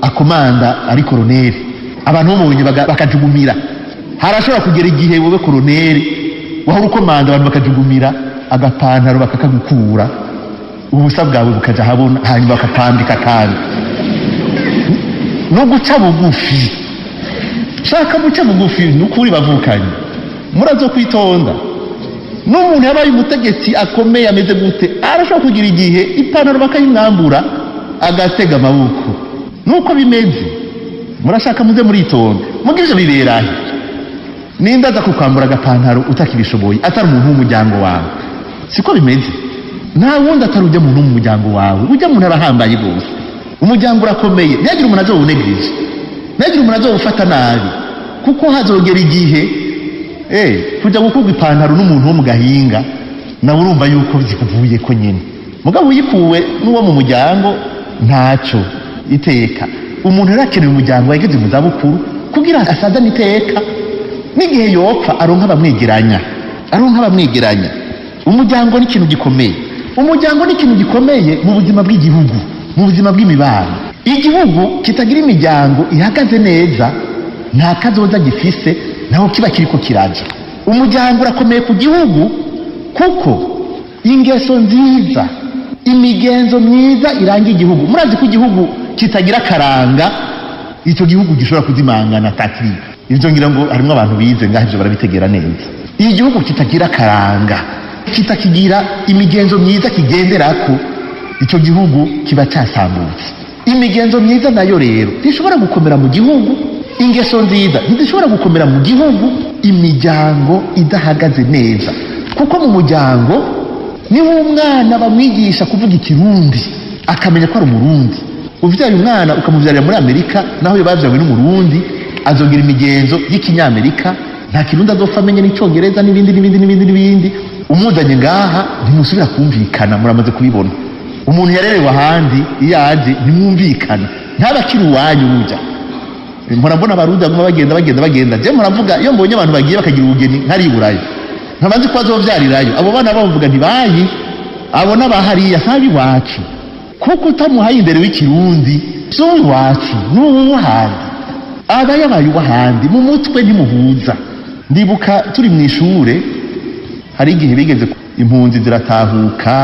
akomanda ari koroneri, abantu bamubonye bakajugumira. Harashobora kugera igihe wowe koroneri wahora ukomanda abantu bakajugumira, agapantaro bakakagukura, ubusa bwawe bukaja habona, hanyuma bakakwambika. Kandi no guca bugufi, shaka guca bugufi nukuri bavukanye, murazo kwitonda. N'umuntu yabaye umutegetsi akomeye ameze gute, arashobora kugira igihe ipantaro bakayimwambura agatega amaboko. Nuko bimeze. Murashaka muze muritonda, mugire ivyo biberahe. Ninda aza kukwambura agapantaro utakibishoboye, atari umuntu w'umuryango wawe, siko bimeze. Nta wundi atari ujya muntu w'umuryango wawe, ujya muntu arahambaye rwose. Umuryango urakomeye, ntihagire umuntu azowunegirije, ntihagire umuntu azowufata nabi, kuko hazogera igihe kujya gukurwa ipantaro n'umuntu wo mu gahinga, nawe urumva yuko zikuvuye ko nyene. Mugabo uyikuwe n'uwo mu muryango ntaco iteka. Umuntu rero akenera umuryango yageze mu zabukuru Kugira asazane iteka, n'igihe yopfa aronka abamwegeranya, aronka abamwegeranya. Umuryango ni ikintu gikomeye. Umuryango ni ikintu gikomeye mu buzima bw'igihugu, mu buzima bw'imibano. Igihugu kitagira imiryango ihagaze neza nta kazoza gifise, naho kiba kiriko kiraja. Umuryango urakomeye ku gihugu kuko ingeso nziza, imigenzo myiza iranga igihugu. Murazi ko igihugu kitagira karanga, icyo gihugu gishobora kuzimangana takiri. Ivyo ngira ngo harimo abantu bize ngaho, ivyo barabitegera neza. Igihugu kitagira karanga, kitakigira imigenzo myiza kigenderako, icyo gihugu kiba cyasambutse. Imigenzo myiza nayo rero ntishobora gukomera mu gihugu, ingeso nziza ntizishobora gukomera mu gihugu imiryango idahagaze neza. Kuko mu muryango niho umwana bamwigisha kuvuga ikirundi akamenya ko ari umurundi. Uvyaye umwana ukamuvyarira muri Amerika, naho bavyawe n'umurundi, azogira imigenzo y'ikinyamerika, nta kirundi azopfa amenye, n'icongereza n'ibindi n'ibindi n'ibindi n'ibindi. Umuzanye ngaha ntimusubira kumvikana, muramaze kubibona. Umuntu yarerewe ahandi iyo aje ntimwumvikana, ntaba akiri uwanyu. Burya mpora mbona abarundi baguma bagenda bagenda bagenda. Je muravuga, iyo mbonye abantu bagiye bakagira ubugeni nkari i Burayi, nkaba nzi ko bazovyarirayo abo bana, bavuga ntibayi abo n'abahariya sabi iwacu, kuko utamuhaye imbere w'ikirundi si uw'iwacu, ni uw'ahandi, aba yabaye uw'ahandi mu mutwe, ntimuhuza. Ndibuka turi mu ishure, hari igihe bigeze impunzi ziratahuka,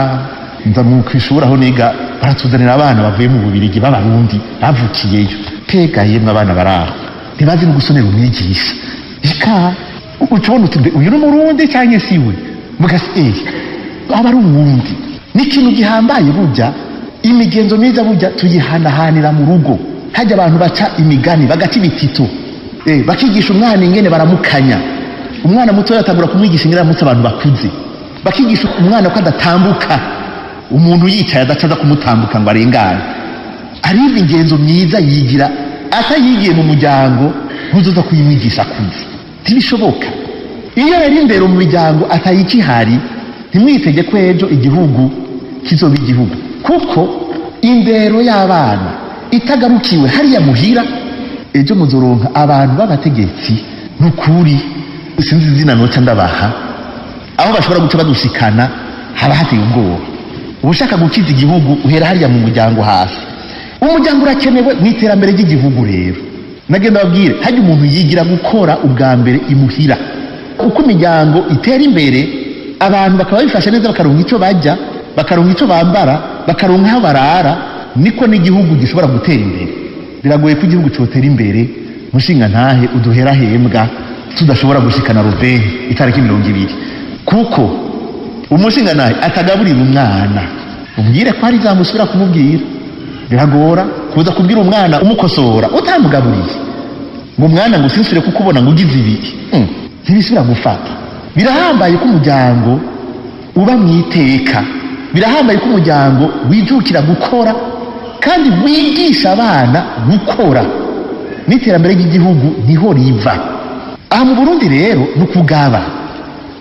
nza mu kwishuri aho niga, baratuzanira abana bavuye mu Bubirigi b'abarundi bavukiyeyo. Pega yemwe, abana baraho ntibazi no gusonera umwigisha. Eka ucubona uti: "Mbe uyu ni umurundi cyangwa si we?" Mugasi aba ari uwundi. Ni ikintu gihambaye burya. Imigenzo myiza burya tuyihanahanira mu rugo. Hajya abantu baca imigani, bagaca ibitito, bakigisha umwana ingene baramukanya. Umwana muto yatangura kumwigisha ingene aramutsa abantu bakuze, bakigisha umwana ko adatambuka umuntu yicaye, adaca aza kumutambuka ngo arengane. Hariho imigenzo myiza yigira atayigiye mu muryango, ntuzoza kuyimwigisha akuze, ntibishoboka. Iyo rero imbere mu miryango atayikihari, ntimwitege ko ejo igihugu kizoba igihugu, kuko indero y'abana itagarukiwe hariya muhira, ejo muzoronka abantu b'abategetsi. N'ukuri sinzi izina noca ndabaha, aho bashobora guca badushikana haba hateye ubwoba. Ushaka gukiza igihugu uhera hariya mu muryango hasi. Umuryango urakenewe mu iterambere ry'igihugu. Rero nagenda babwire, hajya umuntu yigira gukora ubwa mbere imuhira. Uko imiryango itera imbere, abantu bakaba bifashe neza, bakaronka icyo bajya, bakaronka icyo bambara, bakaronka aho barara, niko n'igihugu gishobora gutera imbere. Biragoye ko igihugu cyotera imbere, mushinga ntahe uduhera hembwa, tudashobora gushikana rubeni itariki 20, kuko umushinga ntahe atagaburira umwana. Ubwire ko hari ijambo usubira kumubwira, biragora kuza kubwira umwana umukosora utamugaburiye, ngo umwana ngo sinsubire kukubona ngo ugize ibi. Ntibisubira gufata. Birahambaye ko umuryango uba mu iteka, birahambaye ko umuryango wijukira gukora kandi wigisha abana gukora, n'iterambere ry'igihugu niho riva. Aha mu Burundi rero ni ukugaba,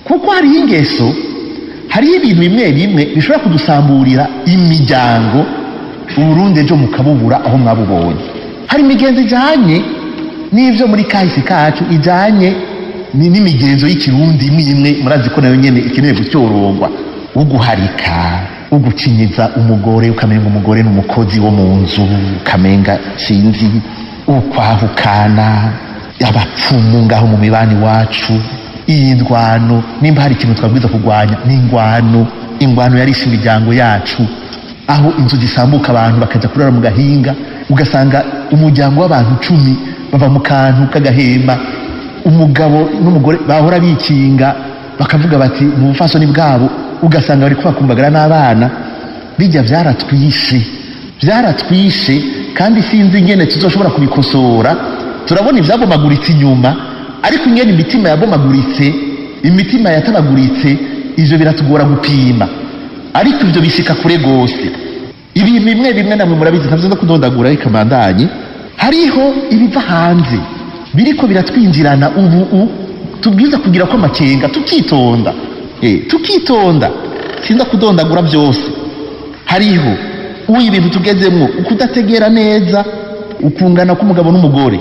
kuko hariho ingeso, hariho ibintu bimwe bimwe bishobora kudusamburira imiryango, Uburundi ejo mukabubura aho mwabubonye. Hari imigenzo ijanye n'ivyo muri kahise kacu, ijanye n'imigenzo y'ikirundi imwe imwe, murazi ko nayo nyene ikeneye gucyorongwa: uguharika, ugucinyiza umugore, ukamenga umugore n'umukozi wo mu nzu, ukamenga sinzi ukwahukana, abapfumu ngaho mu mibani wacu. Iyi ndwano, nimba hari ikintu twabwiza kurwanya ni ingwano. Ingwano yarishe imiryango yacu, aho inzu zisambuka, abantu bakaja kurara mu gahinga, ugasanga umuryango w'abantu 10 bava mu kantu k'agahema. Umugabo n'umugore bahora bikinga, bakavuga bati mu bufasoni bwabo, ugasanga bari kubakumbagara n'abana. Bijya byaratwishe, byaratwishe, kandi sinzi ingene tuzoshobora kubikosora. Turabona ibyabomaguritse inyuma, ariko ingene imitima yabomaguritse, imitima yatabaguritse, ivyo biratugora gupima, ariko ivyo bishika kure gose. Ibintu bimwe bimwe namwe murabizi, ntavyo nza kudondagura, ariko mandanye hariho ibiva hanze biriko biratwinjirana ubu tubwiza kugira ko amakenga, tukitonda, tukitonda. Sinza kudondagura byose. Hariho ubu ibintu tugezemwo, ukudategera neza ukungana k'umugabo n'umugore.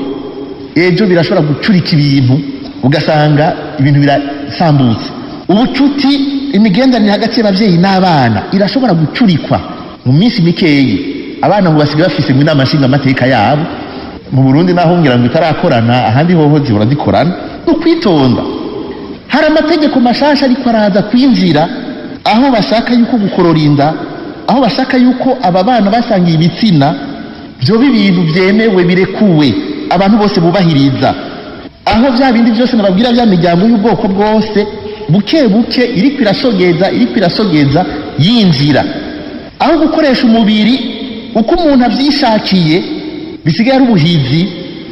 Ejo birashobora gucurika ibintu, ugasanga ibintu birasambutse. Ubucuti, imigenderanire hagati y'abavyeyi n'abana irashobora gucurikwa mu minsi mikeyi. Abana ngo basigaye bafise mu inama nshingamateka yabo mu Burundi, naho ngira ngo itarakorana, ahandi hoho zihora zikorana. Ukwitonda. Hari amategeko mashasha ariko araza kwinjira, aho bashaka yuko gukorora inda, aho bashaka yuko aba bana basangiye ibitsina vyoba ibintu vyemewe, birekuwe, abantu bose bubahiriza. Aho vya bindi byose nababwira vya miryango y'ubwoko bwose buke buke iriko irasogeza, iriko irasogeza yinjira. Aho gukoresha umubiri uko umuntu avyishakiye bisigaye ari ubuhizi,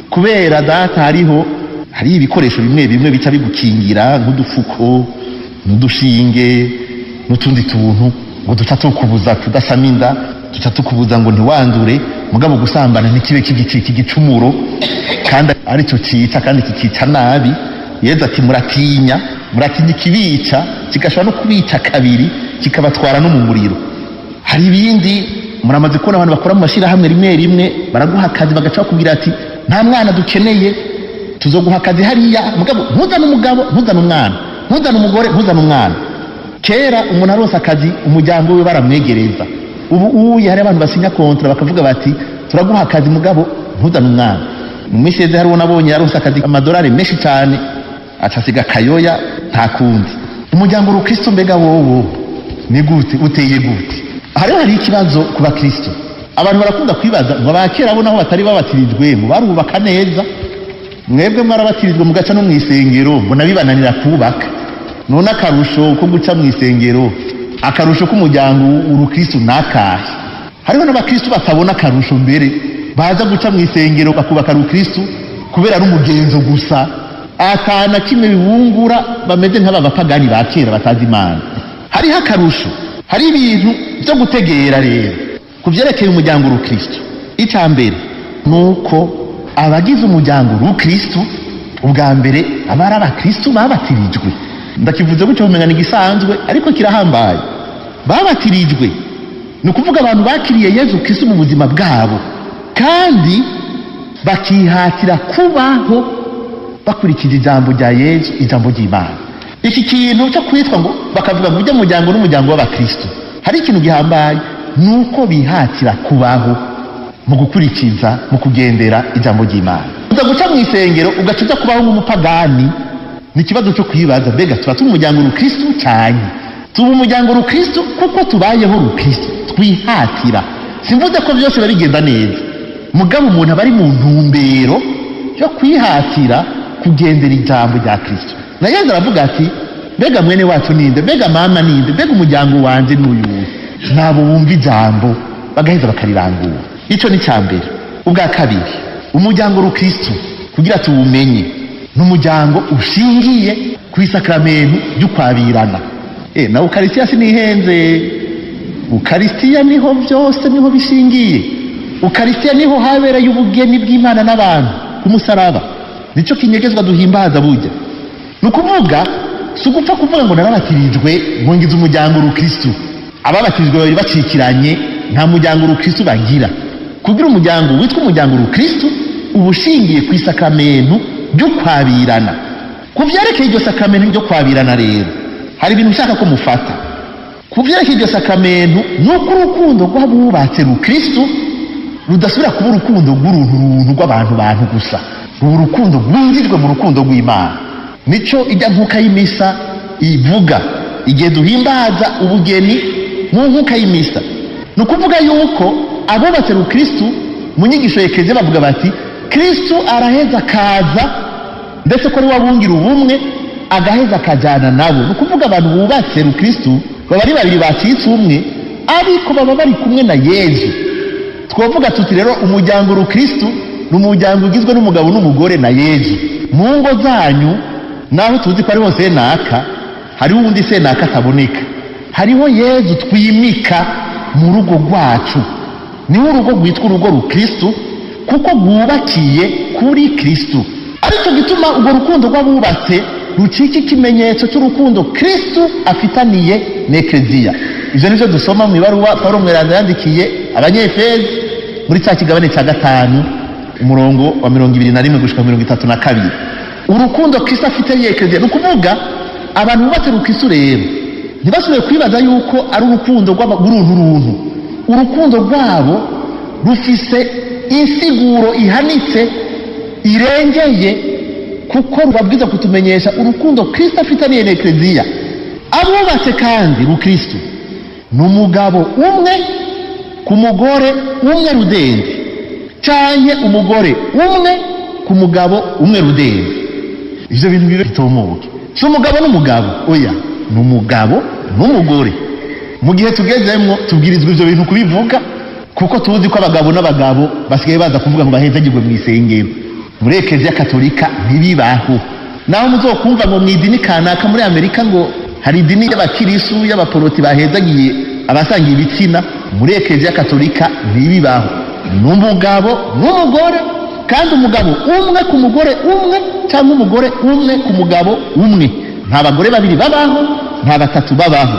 kubera data hariho hari ibikoresho bimwe bimwe bica bigukingira, nk'udufuko n'udushinge n'utundi tuntu ngo duca tukubuza kudasama inda, duca tukubuza ngo ntiwandure. Mugabo gusambana ntikibe kigicika igicumuro, kandi aricyo cica, kandi kikica nabi. Yezu ati muratinya, muratinya ikibica, kigashobora no kubica kabiri, kikabatwara no mu muriro. Hari ibindi muramaze kubona abantu bakora mu mashyirahamwe, rimwe rimwe baraguha akazi bagaca bakubwira ati nta mwana dukeneye, tuzoguha akazi hariya, mugabo ntuzane umugabo, ntuzane umwana, ntuzane umugore, ntuzane umwana. Kera umuntu aronse akazi umuryango we baramwegereza. Ubu uye hari abantu basinya kontra bakavuga bati turaguha akazi mugabo ntuzane umwana. Mu minsi yeze hari uwo nabonye yaronse akazi amadolari menshi cyane, acasiga kayoya, nta kundi. Umuryango rukristo mbega wowo ni gute, uteye gute? Hari ikibazo ku bakristo. Abantu barakunda kwibaza ngo abakera bo naho batari babatirijwe ngo barubaka neza, mwebwe mwarabatirijwe mugaca no mw'isengero ngo nabibananira kubaka. None akarusho ko guca mw'isengero, akarusho k'umuryango urukristo nakahe? Hariho n'abakristo batabona akarusho mbere, baza guca mw'isengero bakubaka urukristo kubera ari umugenzo gusa, atana kimwe bibungura, bameze nk'aba bapagani ba kera batazi Imana. Hariho akarusho, hari ibintu byo gutegera rero ku vyerekeye umuryango urukristo. Icya mbere nuko abagize umuryango urukristo ubwa mbere aba ari abakristo babatirijwe. Ndakivuze gutyo umenya ni gisanzwe, ariko kirahambaye. Babatirijwe ni ukuvuga abantu bakiriye Yezu Kristo mu buzima bwabo, kandi bakihatira kubaho bakurikije ijambo rya Yezu, ijambo ry'Imana. Iki kintu cyo kwitwa ngo bakavuga ngo ujye muryango n'umuryango w'abakristo, hari ikintu gihambaye, nuko bihatira kubaho mu gukurikiza, mu kugendera ijambo ry'Imana. Uza guca mu isengero ugaca uja kubaho nk'umupagani, ni ikibazo cyo kwibaza, mbega tuba turi umuryango rukristo cyane? Tuba umuryango rukristo kuko tubayeho rukristo, twihatira. Simvuze ko byose biba bigenda neza, mugabo umuntu aba ari mu ntumbero yo kwihatira kugendera ijambo rya Kristo. Na Yezu aravuga ati mbega mwene wacu ninde, mbega mama ninde, mbega umuryango wanje n'uyu? Nabo bumva ijambo bagaheza bakarirangura. Ico ni cya mbere. Ubwa kabiri, umuryango rukristo kugira tuwumenye n'umuryango ushingiye ku isakramentu ry'ukwabirana. Na Ukaristiya sinihenze. Ukaristiya niho byose niho bishingiye. Ukaristiya niho habereye ubugeni bw'Imana n'abantu ku musaraba. Nico kinyegezwa duhimbaza burya. Nukuvuga si ugupfa kuvuga ngo narabatirijwe ngo ngize umuryango rukristo. Ababatirijwe babiri bacikiranye nta muryango rukristo bagira. Kugira umuryango witwa umuryango rukristo ubushingiye ku isakramentu ry'ukwabirana. Ku vyerekeye iryo sakramentu ryo kwabirana rero, hari ibintu ushaka ko mufata. Ku vyerekeye iryo sakramentu nuko urukundo rw'abubatse rukristo rudasubira kuba urukundo rw'uruntu rw'abantu bantu gusa, ruba urukundo rwinjijwe mu rukundo rw'Imana. Nico ijya nkuka y'imisa ivuga igihe duhimbaza ubugeni mu nkuka y'imisa. Ni ukuvuga yuko abubatse rukristo mu nyigisho y'Ekleziya bavuga bati Kristo araheza akaza, ndetse ko ari wabungira ubumwe agaheza akajyana nabo. Ni ukuvuga abantu bubatse rukristo baba ari babiri bacitse umwe, ariko baba bari kumwe na Yezu. Twavuga tuti rero umuryango rukristo ni umuryango ugizwe n'umugabo n'umugore na Yezu. Mu ngo zanyu naho tuzi ko ariho senaka, hariho uwundi senaka ataboneka, hariho Yezu twimika mu rugo rwacu. Niho urugo rwitwa urugo rukristo kuko rwubakiye kuri Kristo. Aricyo gituma urwo rukundo rw'abubatse rucika ikimenyetso cy'urukundo Kristo afitaniye n'Ekleziya. Ivyo nivyo dusoma mu ibaruwa Paulo Mweranda yandikiye Abanyefezi muri cya kigabane cya 5 Umurongo wa 21 gushika 32. Urukundo Kristo afitaniye Ekleziya, ni ukuvuga abantu bubatse rukristo rero ntibasubire kwibaza yuko ari urukundo rw'urunturuntu. Urukundo rwabo rufise insiguro ihanitse irengeye, kuko rubabwiza kutumenyesha urukundo Kristo afitaniye na Ekleziya. Abubatse kandi rukristo ni umugabo umwe ku mugore umwe rudende, canke umugore umwe ku mugabo umwe rudende. Ivyo bintu bibe bitomoke. Si umugabo n'umugabo, oya, ni umugabo n'umugore. Mu gihe tugezemwo tubwirizwa ivyo bintu kubivuga, kuko tuzi ko abagabo n'abagabo basigaye baza kuvuga ngo bahezagirwe mu isengero. Muri Ekleziya Katolika ntibibaho. Naho muzokumva ngo mu idini kanaka muri Amerika ngo hari idini y'abakirisu y'abaporoti bahezagiye abasangiye ibitsina, muri Ekleziya Katolika ntibibaho. Ni umugabo n'umugore, kandi umugabo umwe ku mugore umwe, cyangwa umugore umwe ku mugabo umwe. Nta bagore babiri babaho, nta batatu babaho,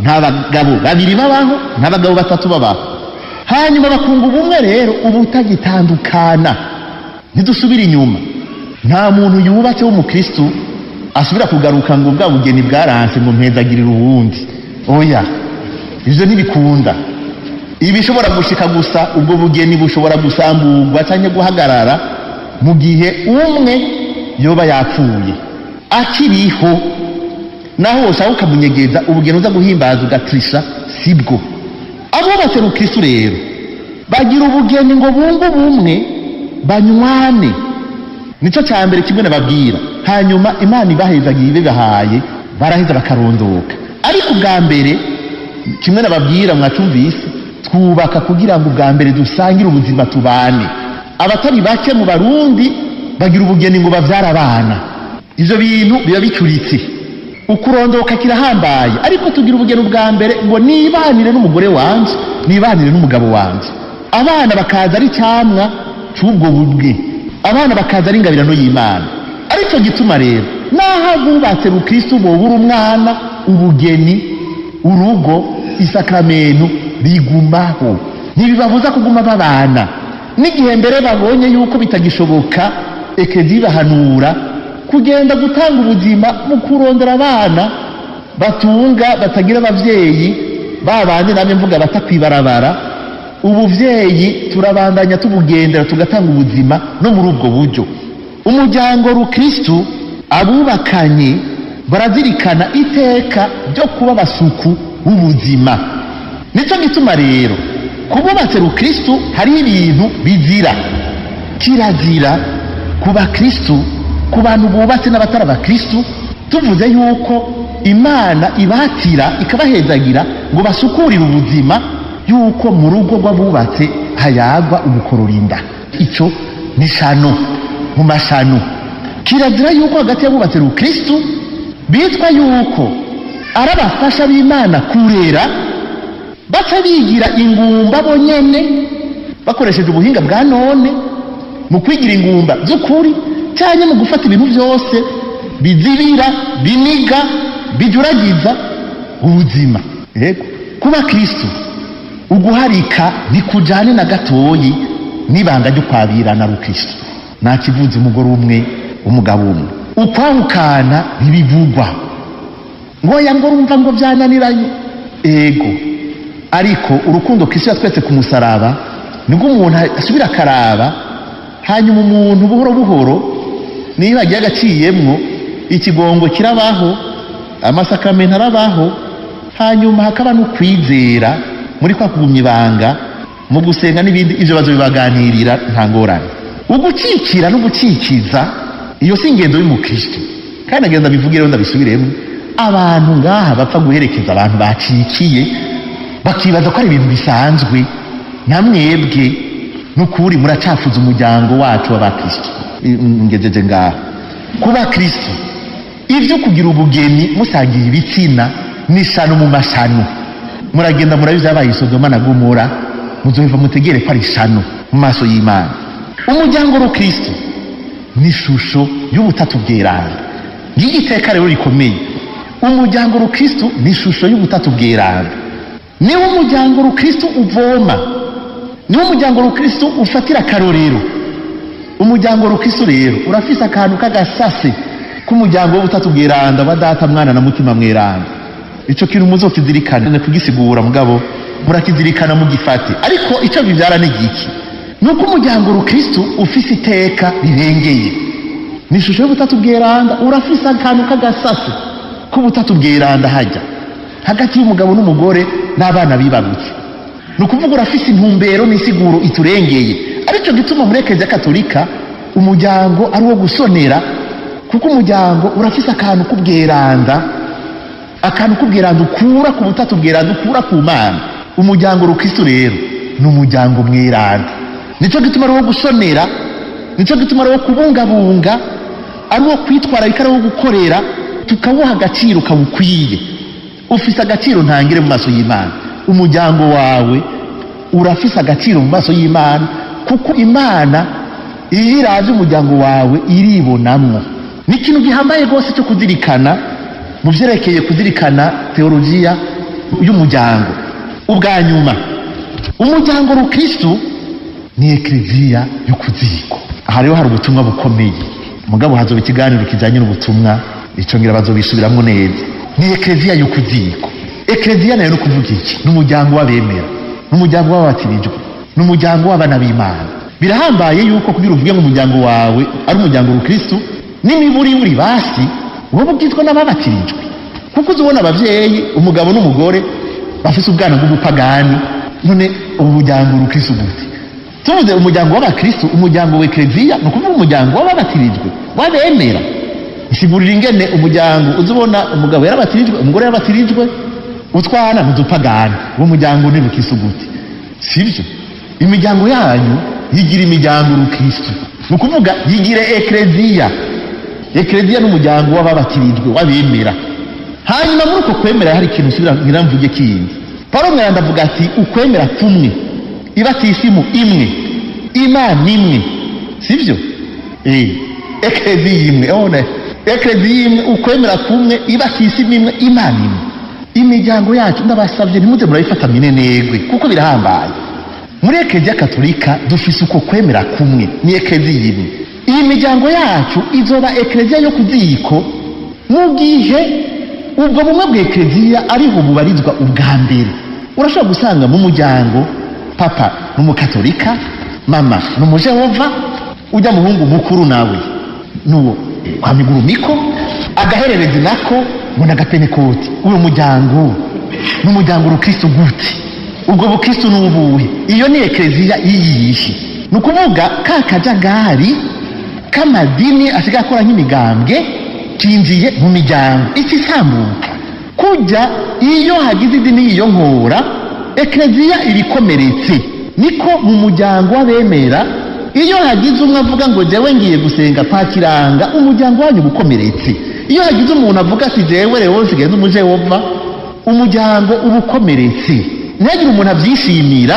nta bagabo babiri babaho, nta bagabo batatu babaho. Hanyuma bakunga ubumwe rero ubutagitandukana. Ntidusubira inyuma. Nta muntu yubatse w'umukristo asubira kugaruka ngo bwa bugeni bwaranse ngo mpezagirire ubundi. Oya, ivyo ntibikunda. Ibishobora gushika gusa, ubwo bugeni bushobora gusamburwa canke guhagarara mu gihe umwe yoba yapfuye. Akiriho naho woshaka ukamunyegeza, ubugeni uza guhimbaza ugatrisha sibwo. Abubatse rukristo rero bagira ubugeni ngo bunge ubumwe, banywane. Nico ca mbere kimwe nababwira. Hanyuma Imana ibahezagiye ibibahaye, baraheza bakarondoka. Ariko ubwa mbere kimwe nababwira mwacumvise, twubaka kugira ngo ubwa mbere dusangire ubuzima, tubane. Abatari bake mu Barundi bagira ubugeni ngo bavyara abana. Ivyo bintu biba bicuritse. Ukurondoka kirahambaye, ariko tugira ubugeni ubwa mbere ngo nibanire n'umugore wanje, nibanire n'umugabo wanje. Abana bakaza ari camwa c'ubwo bubwe, abana bakaza ari ingabirano y'Imana. Aricyo gituma rero naho abubatse rukristo bobura umwana, ubugeni, urugo, isakramentu bigumaho. Ntibibabuza kuguma babana. N'igihe mbere babonye yuko bitagishoboka, Ekleziya ibahanura kugenda gutanga ubuzima mu kurondera abana batunga batagira abavyeyi, babandi namwe mvuga batakwibarabara. Ubuvyeyi turabandanya tubugendera, tugatanga ubuzima no muri ubwo buryo. Umuryango rukristo abubakanye barazirikana iteka ryo kuba abasuku b'ubuzima. Nico gituma rero kububatse rukristo hari ibintu bizira. Kirazira ku bakristo, ku bantu bubatse n'abatari abakristo, tuvuze yuko Imana ibatira ikabahezagira ngo basukurire ubuzima, yuko mu rugo rw'abubatse hayagwa umukororinda. Ico ni shano mu mashano. Kirazira yuko hagati y'abubatse rukristo bitwa yuko ari abafasha b'Imana kurera, baca bigira ingumba bonyene bakoresheje ubuhinga bwa none mu kwigira ingumba z'ukuri, cyane mu gufata ibintu byose bizibira, biniga, bijuragiza ubuzima. Yego, kuba Kristo uguharika nikujane na gatoyi nibanga ryo kwabirana rukristo. Nakivuze umugore umwe, umugabo umwe. Ukwahukana ntibivugwa ngo ya ngo urumva ngo byananiranye. Ego, ariko urukundo Kristo yatwetse ku musaraba nibwo umuntu asubira akaraba, hanyuma umuntu buhoro buhoro niba agiye agaciyemwo, ikigongo kirabaho, amasakamento arabaho, hanyuma hakaba n'ukwizera muri kwa kugumya ibanga mu gusenga n'ibindi, ivyo bazobibaganirira nta ngorane. Ugucikira no gucikiza iyo si ingendo y'umukristo. Kandi agenda bivugire ndabisubiremo, abantu ngaha bapfa guherekeza abantu bacikiye bakibaza ko ari ibintu bisanzwe. Namwebwe nukuri muracafuza umuryango wacu w'abakristo. Ngejeje ngaha kuba Kristo, ivyo kugira ubugeni musangiye ibitsina ni shano mu mashano. Muragenda murabizi abaye Sodoma na Gomora, muzoheva mutegere ko ari shano mu maso y'Imana. Umuryango rukristo ni ishusho y'ubutatu bweranda. Ng'igiteka rero rikomeye. Umuryango rukristo ni ishusho y'ubutatu bweranda. Niwo umuryango rukristo uvoma, niwo umuryango rukristo ufatira akarorero. Umuryango rukristo rero urafise akantu k'agasase k'umuryango w'ubutatu bweranda wa Data, Mwana na Mutima Mweranda. Ico kintu muzokizirikana, ne kugisigura mugabo murakizirikana mugifate. Ariko ico bivyara ni giki? Nuko umuryango rukristo ufise iteka rirengeye. Ni ishusho y'ubutatu bweranda, urafise akantu k'agasase k'ubutatu bweranda hajya hagati y'umugabo n'umugore n'abana bibarutse. Ni ukuvuga urafise intumbero n'isiguro iturengeye. Aricyo gituma muri Eklezia Katolika umuryango ari uwo gusonera, kuko umuryango urafise akantu k'ubweranda, akantu k'ubweranda ukura ku butatu bweranda, ukura ku Mana. Umuryango rukristo rero ni umuryango mweranda. Nicyo gituma ari uwo gusonera, nicyo gituma ari uwo kubungabunga, ari uwo kwitwararika, ari uwo gukorera, tukawuha agaciro kawukwiye. Ufise agaciro ntangire mu maso y'Imana. Umuryango wawe urafise agaciro mu maso y'Imana, kuko Imana iyo iravye umuryango wawe iribonamwo. Ni ikintu gihambaye rwose cyo kuzirikana mu vyerekeye kuzirikana teologiya y'umuryango. Ubwa nyuma, umuryango rukristo ni ekleziya yo kuziko. Aha rero hari ubutumwa bukomeye, mugabo hazoba ikiganiro kijanye n'ubutumwa, ico ngira bazobisubiramwo neza. Ni ekleziya yo kuziko. Ekleziya nayo no kuvuga iki? Ni umuryango w'abemera, ni umuryango w'ababatirijwe, ni umuryango w'abana b'Imana. Birahambaye yuko kugira uvuge ngo umuryango wawe ari umuryango rukristo, n'imiburiburi basi wowe ubwitwa n'ababatirijwe. Kuko uzubona abavyeyi, umugabo n'umugore bafise ubwana bw'ubupagani, none ubu muryango rukristo gute? Tuvuze umuryango w'abakristo, umuryango w'ekleziya, ni ukuvuga umuryango w'ababatirijwe, w'abemera. Isigurira ingene umuryango uzubona umugabo yarabatirijwe, umugore yarabatirijwe, utwana n'udupagani, uwo muryango ni rukristo gute? Sivyo? Imiryango yanyu yigira imiryango rukristo, ni ukuvuga yigire ekleziya. Ekleziya n'umuryango w'ababatirijwe, w'abemera. Hanyuma muri uko kwemera hari ikintu nsubira ngira mvuge kindi. Paulo Mweranda avuga ati ukwemera kumwe, ibatisimu imwe, Imana imwe, sivyo? Ekleziya imwe, one ekleziya imwe, ukwemera kumwe, ibatisimu imwe, Imana imwe. Imiryango yacu ndabasabye ntimuze murayifata minenegwe, kuko birahambaye. Muri Ekleziya Katolika dufise uko kwemera kumwe, ni ekleziya imwe. Iyi miryango yacu izoba ekleziya yo kuziko mu gihe ubwo bumwe bwa ekleziya ariho bubarizwa ubwa mbere. Urashobora gusanga mu muryango papa ni umukatolika, mama ni umujehova, ujya muhungu mukuru nawe nuwo kwa migurumiko, agahererezi nako ngo n'agapenekoti. Uwo muryango ni umuryango rukristo gute? Ubwo bukristo ni ubuhe? Iyo ni ekleziya yiyihe? Ni ukuvuga ka kajagari k'amadini asigaye akora nk'imigambwe kinjiye mu miryango ikisambuka. Kujya iyo hagize idini yiyonkora, ekleziya irikomeretse. Niko mu muryango w'abemera iyo hagize umwe avuga ngo jewe ngiye gusenga kwa Kiranga, umuryango wanyu ubukomeretse. Iyo hagize umuntu avuga ati jewe rero nsigaye ndi umujehova, umuryango ubukomeretse. Ntihagire umuntu avyishimira,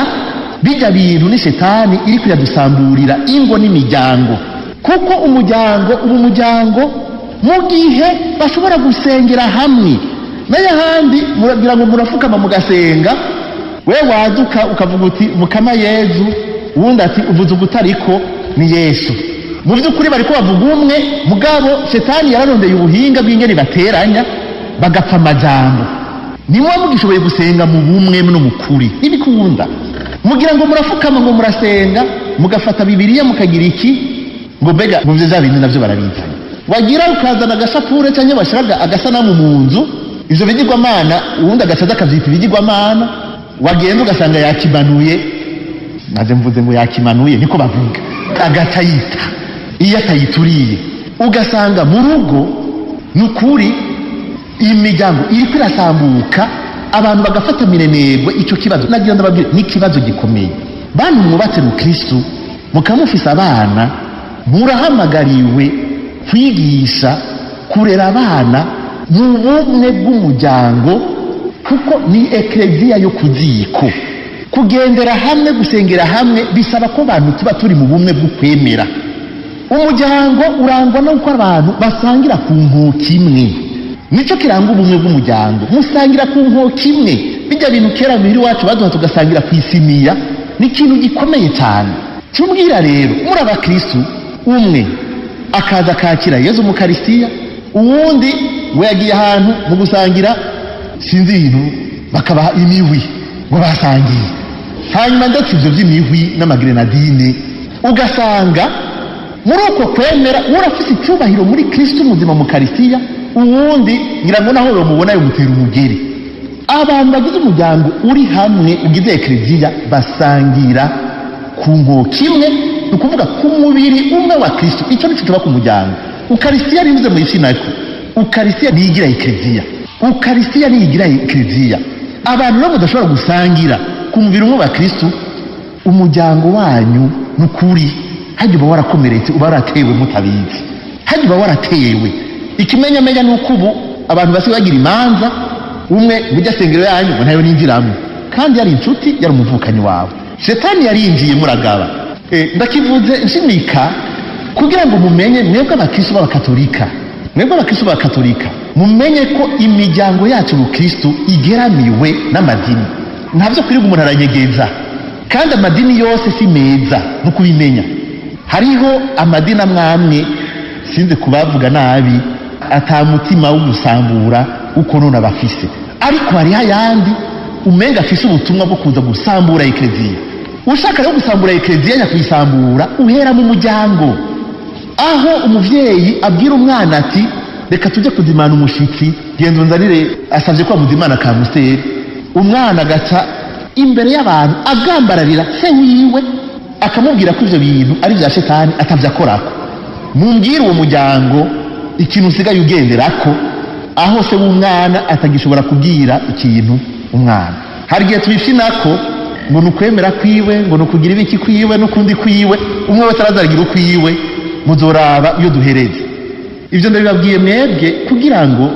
bijya bintu ni shetani iri kuyadusamburira ingo n'imiryango. Kuko umuryango uba umuryango mu gihe bashobora gusengera hamwe. Nayo ahandi muragira ngo murafukama mugasenga, we waduka ukavuga uti Mukama Yezu, uwundi ati uvuze ugutariko ni Yesu. Mu by'ukuri bariko bavuga umwe, mugabo shetani yararondeye ubuhinga bw'ingene bateranya bagapfa amajambo. Nimwe mugishoboye gusenga mu bumwe no mu kuri, ntibikunda. Mugira ngo murafukama ngo murasenga, mugafata Bibiliya mukagira iki, ngo mbega mu byo bintu navyo barabizanye. Wagira ukazana agashapure cyangwa bashiraga agasanamu mu nzu, ivyo bigirwamana, uwundi agacaza akavyita ibigirwamana, wagenda ugasanga yakimanuye. Naje mvuze ngo yakimanuye niko bavuga, agatayita iyo atayituriye. Ugasanga mu rugo nukuri imiryango iriko irasambuka, abantu bagafata minenegwe ico kibazo. Nagira ndababwire ni ikibazo gikomeye. Bantu mwubatse mu Kristo mukamufisa abana, murahamagariwe kwigisha kurera abana mu bumwe bw'umuryango, kuko ni ekleziya yo kuziko. Kugendera hamwe, gusengera hamwe bisaba ko abantu tuba turi mu bumwe bw'ukwemera. Umuryango urangwa no uko abantu basangira ku nkoko imwe. Nico kiranga ubumwe bw'umuryango, musangira ku nkoko imwe. Bijya bintu kera muhiri wacu baduha tugasangira ku isiniya, ni ikintu gikomeye cyane. Cyubwira rero muri abakristo Umwe akaza akakira Yezu mu Karisitiya, uwundi ngo yagiye ahantu mu gusangira sinzi ibintu bakabaha imihwi ngo basangiye. Hanyuma ndetse ibyo by'imihwi n'amagrenadine, ugasanga muri uko kwemera urafise icyubahiro muri Kristo muzima mu Karisitiya, uwundi ngira ngo naho bamubona yomutera umugeri. Abantu bagize umuryango uri hamwe ugize ekleziya basangira ku nkoko imwe, ni ukuvuga ku mubiri umwe wa Kristo. Icyo nicyo kiba ku muryango. Ukarisitiya nivuze mu isi nako, Ukarisitiya niyigira ekleziya, Ukarisitiya niyigira ekleziya. Abantu rero mudashobora gusangira ku mubiri umwe wa Kristo, umuryango wanyu ni ukuri hajya uba warakomeretse, uba waratewe mutabizi, hajya uba waratewe. Ikimenyamenya ni uko ubu abantu basigaye bagira imanza, umwe mujya sengero yanyu ngo ntayo ninjiramo, kandi yari inshuti, yari umuvukanyi wawe. Shetani yarinjiye muragaba. Ndakivuze nshimika kugira ngo mumenye mwebwe abakristo b'abakatolika, mwebwe abakristo b'abakatolika mumenye ko imiryango yacu ubukristo igeramiwe n'amadini. Ntabyo kwirirwa umuntu aranyegeza, kandi amadini yose si meza no kubimenya. Hariho amadini amwe sinze kubavuga nabi, atamutima wo gusambura uko none abafise, ariko hariho ayandi umenga afise ubutumwa bwo kuza gusambura ekleziya. Ushaka rero gusambura ekleziya nyakuyisambura uhera mu muryango, aho umuvyeyi abwira umwana ati reka tujye kuzimana umushitsi, genda unzanire, asavye ko amuzimana kamuseri. Umwana agaca imbere y'abantu agambararira se wiwe, akamubwira ko ivyo bintu ari vya shetani atavyakorako. Mumbwire uwo muryango ikintu usigaye ugenderako, aho se w'umwana atagishobora kubwira ikintu umwana. Hari igihe tubifinako ngo nukwemera kwiwe, ngo nukugira ibiki kwiwe n'ukundi kwiwe, umwe wese arazagira ukwiwe, muzoraba iyo duhereze. Ivyo ndabibabwiye mwebwe kugira ngo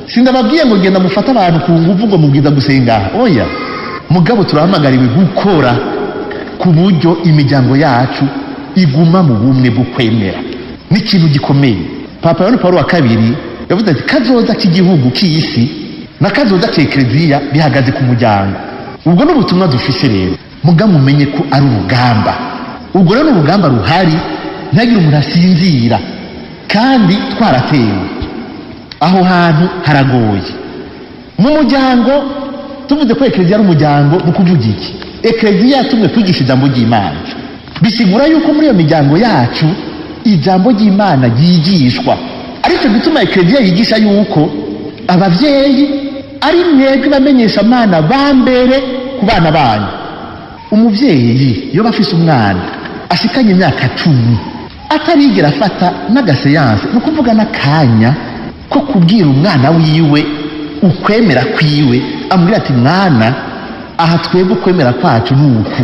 sindababwiye ngo genda mufate abantu ku nguvu ngo mubwiza gusenga, oya. Mugabo turahamagariwe gukora ku buryo imiryango yacu iguma mu bumwe bwo kwemera. Ni ikintu gikomeye. Papa Yohani Paulo wa kabiri yavuze ati kazoza k'igihugu k'isi na kazoza k'ekleziya bihagaze ku muryango. Ubwo ni ubutumwa dufise rero, muga mumenye ko ari urugamba. Ubwo rero ni urugamba ruhari, ntihagire umuntu asinzira, kandi twaratewe. Aho hantu haragoye. Mu muryango tuvuze ko ekleziya ari umuryango, mu kuvuga iki? Ekleziya yatumwe kwigisha ijambo ry'Imana. Bisigura yuko muri iyo miryango yacu ijambo ry'Imana ryigishwa. Ariko gituma ekleziya yigisha yuko abavyeyi ari mwebwe bamenyesha Imana ba mbere ku bana banyu. Umuvyeyi iyo bafise umwana ashikanye imyaka 10 atarigera afata n'agaseyanse, ni ukuvuga n'akanya ko kubwira umwana wiwe ukwemera kwiwe, amubwira ati mwana aha twebwe ukwemera kwacu ni uku.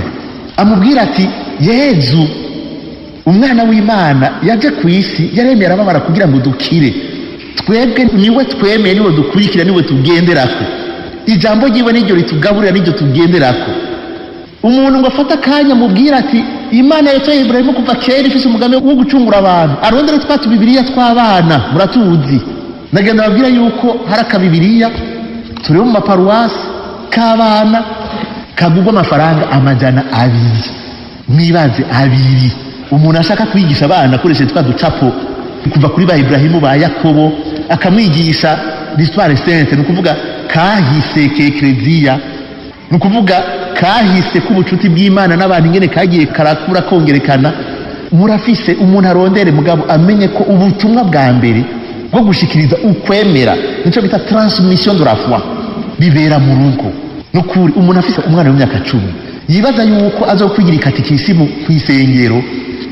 Amubwira ati Yezu umwana w'Imana yaje ku isi yaremera ababara kugira ngo dukire, twebwe niwe twemeye, niwe dukurikira, niwe tugenderako, ijambo ryiwe niryo ritugaburira, niryo tugenderako. Umuntu ngo afate akanya mubwira ati Imana yatoye Ibrahimu kuva kera ifise umugambi wo gucungura abantu, arondere twa tubibiriya tw'abana muratuzi. Nagenda babwira yuko hari akabibiriya turi mu maparuwasi k'abana kagugwa amafaranga 200, mwibaze 2. Umuntu ashaka kwigisha abana akoresheje twa ducapo kuva kuri ba Ibrahimu ba Yakobo, akamwigisha l'histoire sainte, ni ukuvuga kahise k'ekleziya, ni ukuvuga kahise k'ubucuti bw'Imana n'abantu ingene kagiye karakura kongerekana. Murafise umuntu arondere, mugabo amenye ko ubutumwa bwa mbere bwo gushikiriza ukwemera, nico bita transmission de la foi, bibera mu rugo. Nukuri umuntu afise umwana w'imyaka 10 yibaza yuko azokwigira ikatikisimu kw'isengero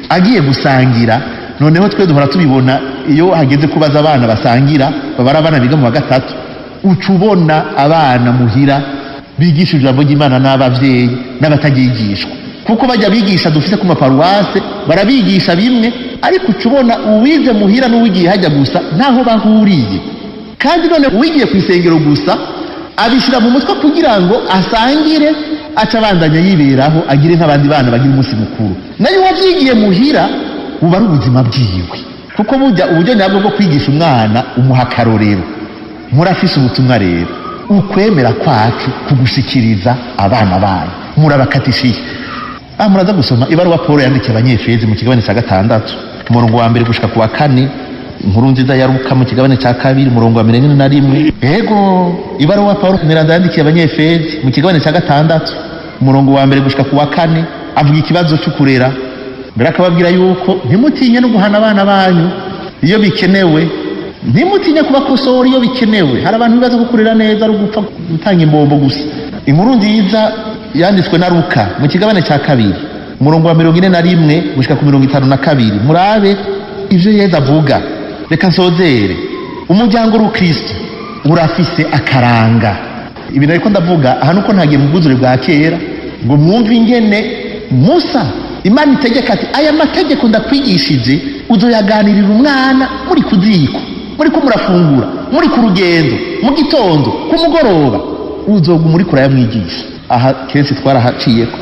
agiye gusangira. Noneho twe duhora tubibona iyo hageze kubaza abana basangira, babara abana biga mu wa gatatu, ucubona abana muhira bigisha ijambo ry'Imana n'abavyeyi n'abatagigishwa, kuko bajya bigisha dufise ku maparuwase barabigisha bimwe, ariko ucubona uwize muhira n'uwigiye hajya gusa ntaho bahuriye. Kandi none uwigiye ku isengero gusa abishira mu mutwe kugira ngo asangire, aca abandanya yiberaho agire nk'abandi bana bagira umunsi mukuru. Nayo wavyigiye muhira buba ari ubuzima bwiwe, kuko burya uburyo nyabwo bwo kwigisha umwana umuha akarorero. Murafise ubutumwa rero, ukwemera kwacu kugushikiriza abana banyu, murabakatishiye. Muraza gusoma ibaruwa Paul yandikiye Abanyefezi mu kigabane cya 6 Umurongo wa 1 gushika ku wa 4. Inkuru nziza ya Luka mu kigabane cya 2 umurongo wa 41. Ego, ibaruwa Paulo mweranda yandikiye Abanyefezi mu kigabane cya 6 umurongo wa 1 gushika ku wa 4, avuga ikibazo cyo kurera. Mbere akababwira yuko ntimutinye no guhana abana banyu iyo bikenewe, ntimutinye kubakosora iyo bikenewe. Hari abantu bibaza ko kurera neza ari ugupfa gutanga imbombo gusa. Inkuru nziza yanditswe na Luka mu kigabane cya 2 umurongo wa 41 gushika ku 52. Murabe ivyo Yezu avuga. Reka nsozere. Umuryango w'Ukristo urafise akaranga. Ibi nariko ndavuga aha nuko ntagiye mu bwuzure bwa kera ngo mwumve ingene Musa Imana itegeka ati aya mategeko ndakwigishije uzoyaganirira umwana muri kuziko, muri ko murafungura, muri ku rugendo, mu gitondo, ku mugoroba, uzoguma uriko urayamwigisha. Aha kenshi twarahaciyeko.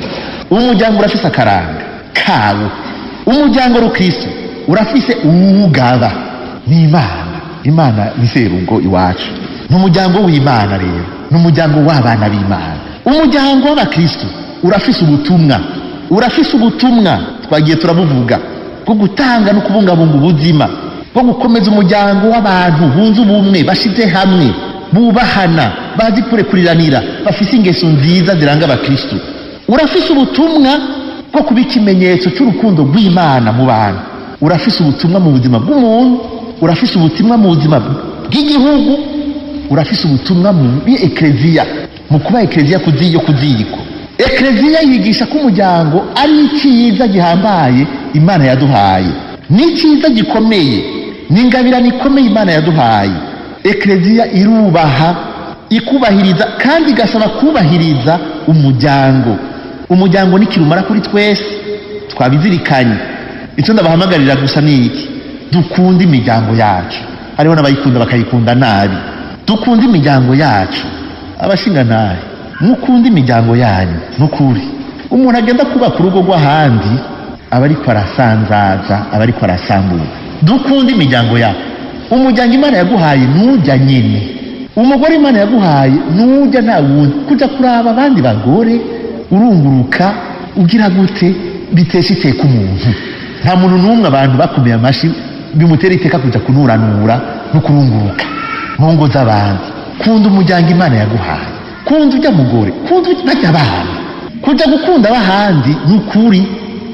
Umuryango urafise akaranga kawo. Umuryango w'Ukristo urafise uwugaba, ni Imana. Imana ni serugo iwacu. Ni umuryango w'Imana rero, ni umuryango w'abana b'Imana. Umuryango w'Abakristo urafise ubutumwa, urafise ubutumwa twagiye turabuvuga bwo gutanga no kubungabunga ubuzima, bwo gukomeza umuryango w'abantu bunze ubumwe, bashize hamwe, bubahana, bazi kurekuriranira, bafise ingeso nziza ziranga Abakristo. Urafise ubutumwa bwo kuba ikimenyetso cy'urukundo rw'Imana mu bantu. Urafise ubutumwa mu buzima bw'umuntu, urafise ubutumwa mu buzima bw'igihugu, urafise ubutumwa muri ekleziya, mu kuba ekleziya kuziyo kuziko. Ekleziya yigisha ko umuryango ari icyiza gihambaye Imana yaduhaye, ni icyiza gikomeye, ni ingabirano ikomeye Imana yaduhaye. Ekleziya irubaha, ikubahiriza kandi igasaba kubahiriza umuryango. Umuryango ni kirumara kuri twese, twabizirikanye. Icyo ndabahamagarira gusa ni iki: dukunde imiryango yacu. Hariho n'abayikunda bakayikunda nabi. Dukunde imiryango yacu. Abashingantahe, mukunde imiryango yanyu nukuri. Umuntu agenda kubaka urugo rw'ahandi aba ariko arasanzaza, aba ariko arasambura. Dukunde imiryango yacu. Umuryango Imana yaguhaye nujya nyine, umugore Imana yaguhaye nujya nta wundi. Kuja kuraba abandi bagore urunguruka ugira gute bitesha iteka umuntu. Nta muntu n'umwe abantu bakomeye amashi bimutera iteka kuja kunuranura no kurunguruka mu ngo z'abandi. Kunda umuryango Imana yaguhaye, kunda ujya mugore, kunda bajya abana. Kuja gukunda abahandi nukuri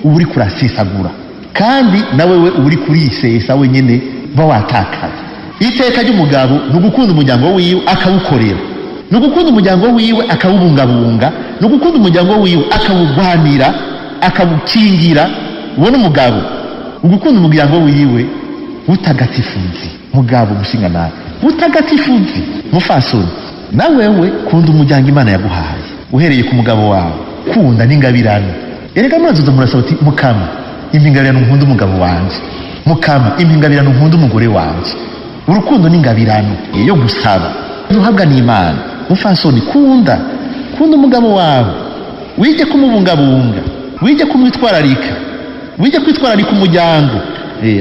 uba uri kurasesagura, kandi nawe we uba uri kurisesa wenyine, ba watakaza. Iteka ry'umugabo ni ugukunda umuryango wiwe akawukorera, ni ugukunda umuryango wiwe akawubungabunga, ni ugukunda umuryango wiwe akawugwanira, akawukingira. Ubona umugabo ugukunda umuryango wiwe utagatifuzi, mugabo mushinga nawe utagatifuzi, mufasoni na wewe kunda umuryango Imana yaguhaye uhereye ku mugabo wawe. Kunda n'ingabirano. Erega murazoza murasaba uti mukama impingabirano nkunda umugabo wanje, mukama impingabirano nkunda umugore wanje. Urukundo n'ingabirano yo gusaba duhabwa n'Imana. Mufasoni kunda, kunda umugabo wawe, wige kumubungabunga, wige kumwitwararika, wige kwitwararika umuryango.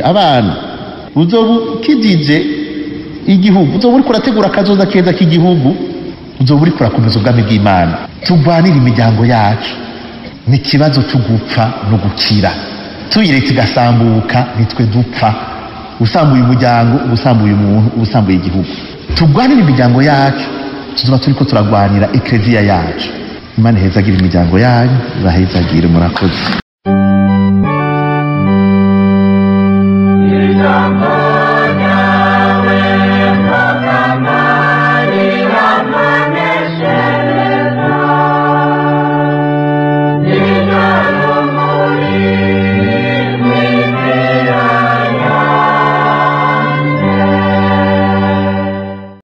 Abana uzoba ukijije igihugu, uzoba uriko urategura akazoza keza k'igihugu, uzoba uriko urakomeza ubwami bw'Imana. Turwanire imiryango yacu. Ni ikibazo cyo gupfa no gukira. Tuyiretse igasambuka nitwe dupfa. Usambuye umuryango, usambuye umuntu, usambuye igihugu. Turwanire imiryango yacu, tuzoba turiko turagwanira ekleziya yacu. Imana ihezagire imiryango yanyu, ibahezagire. Murakoze.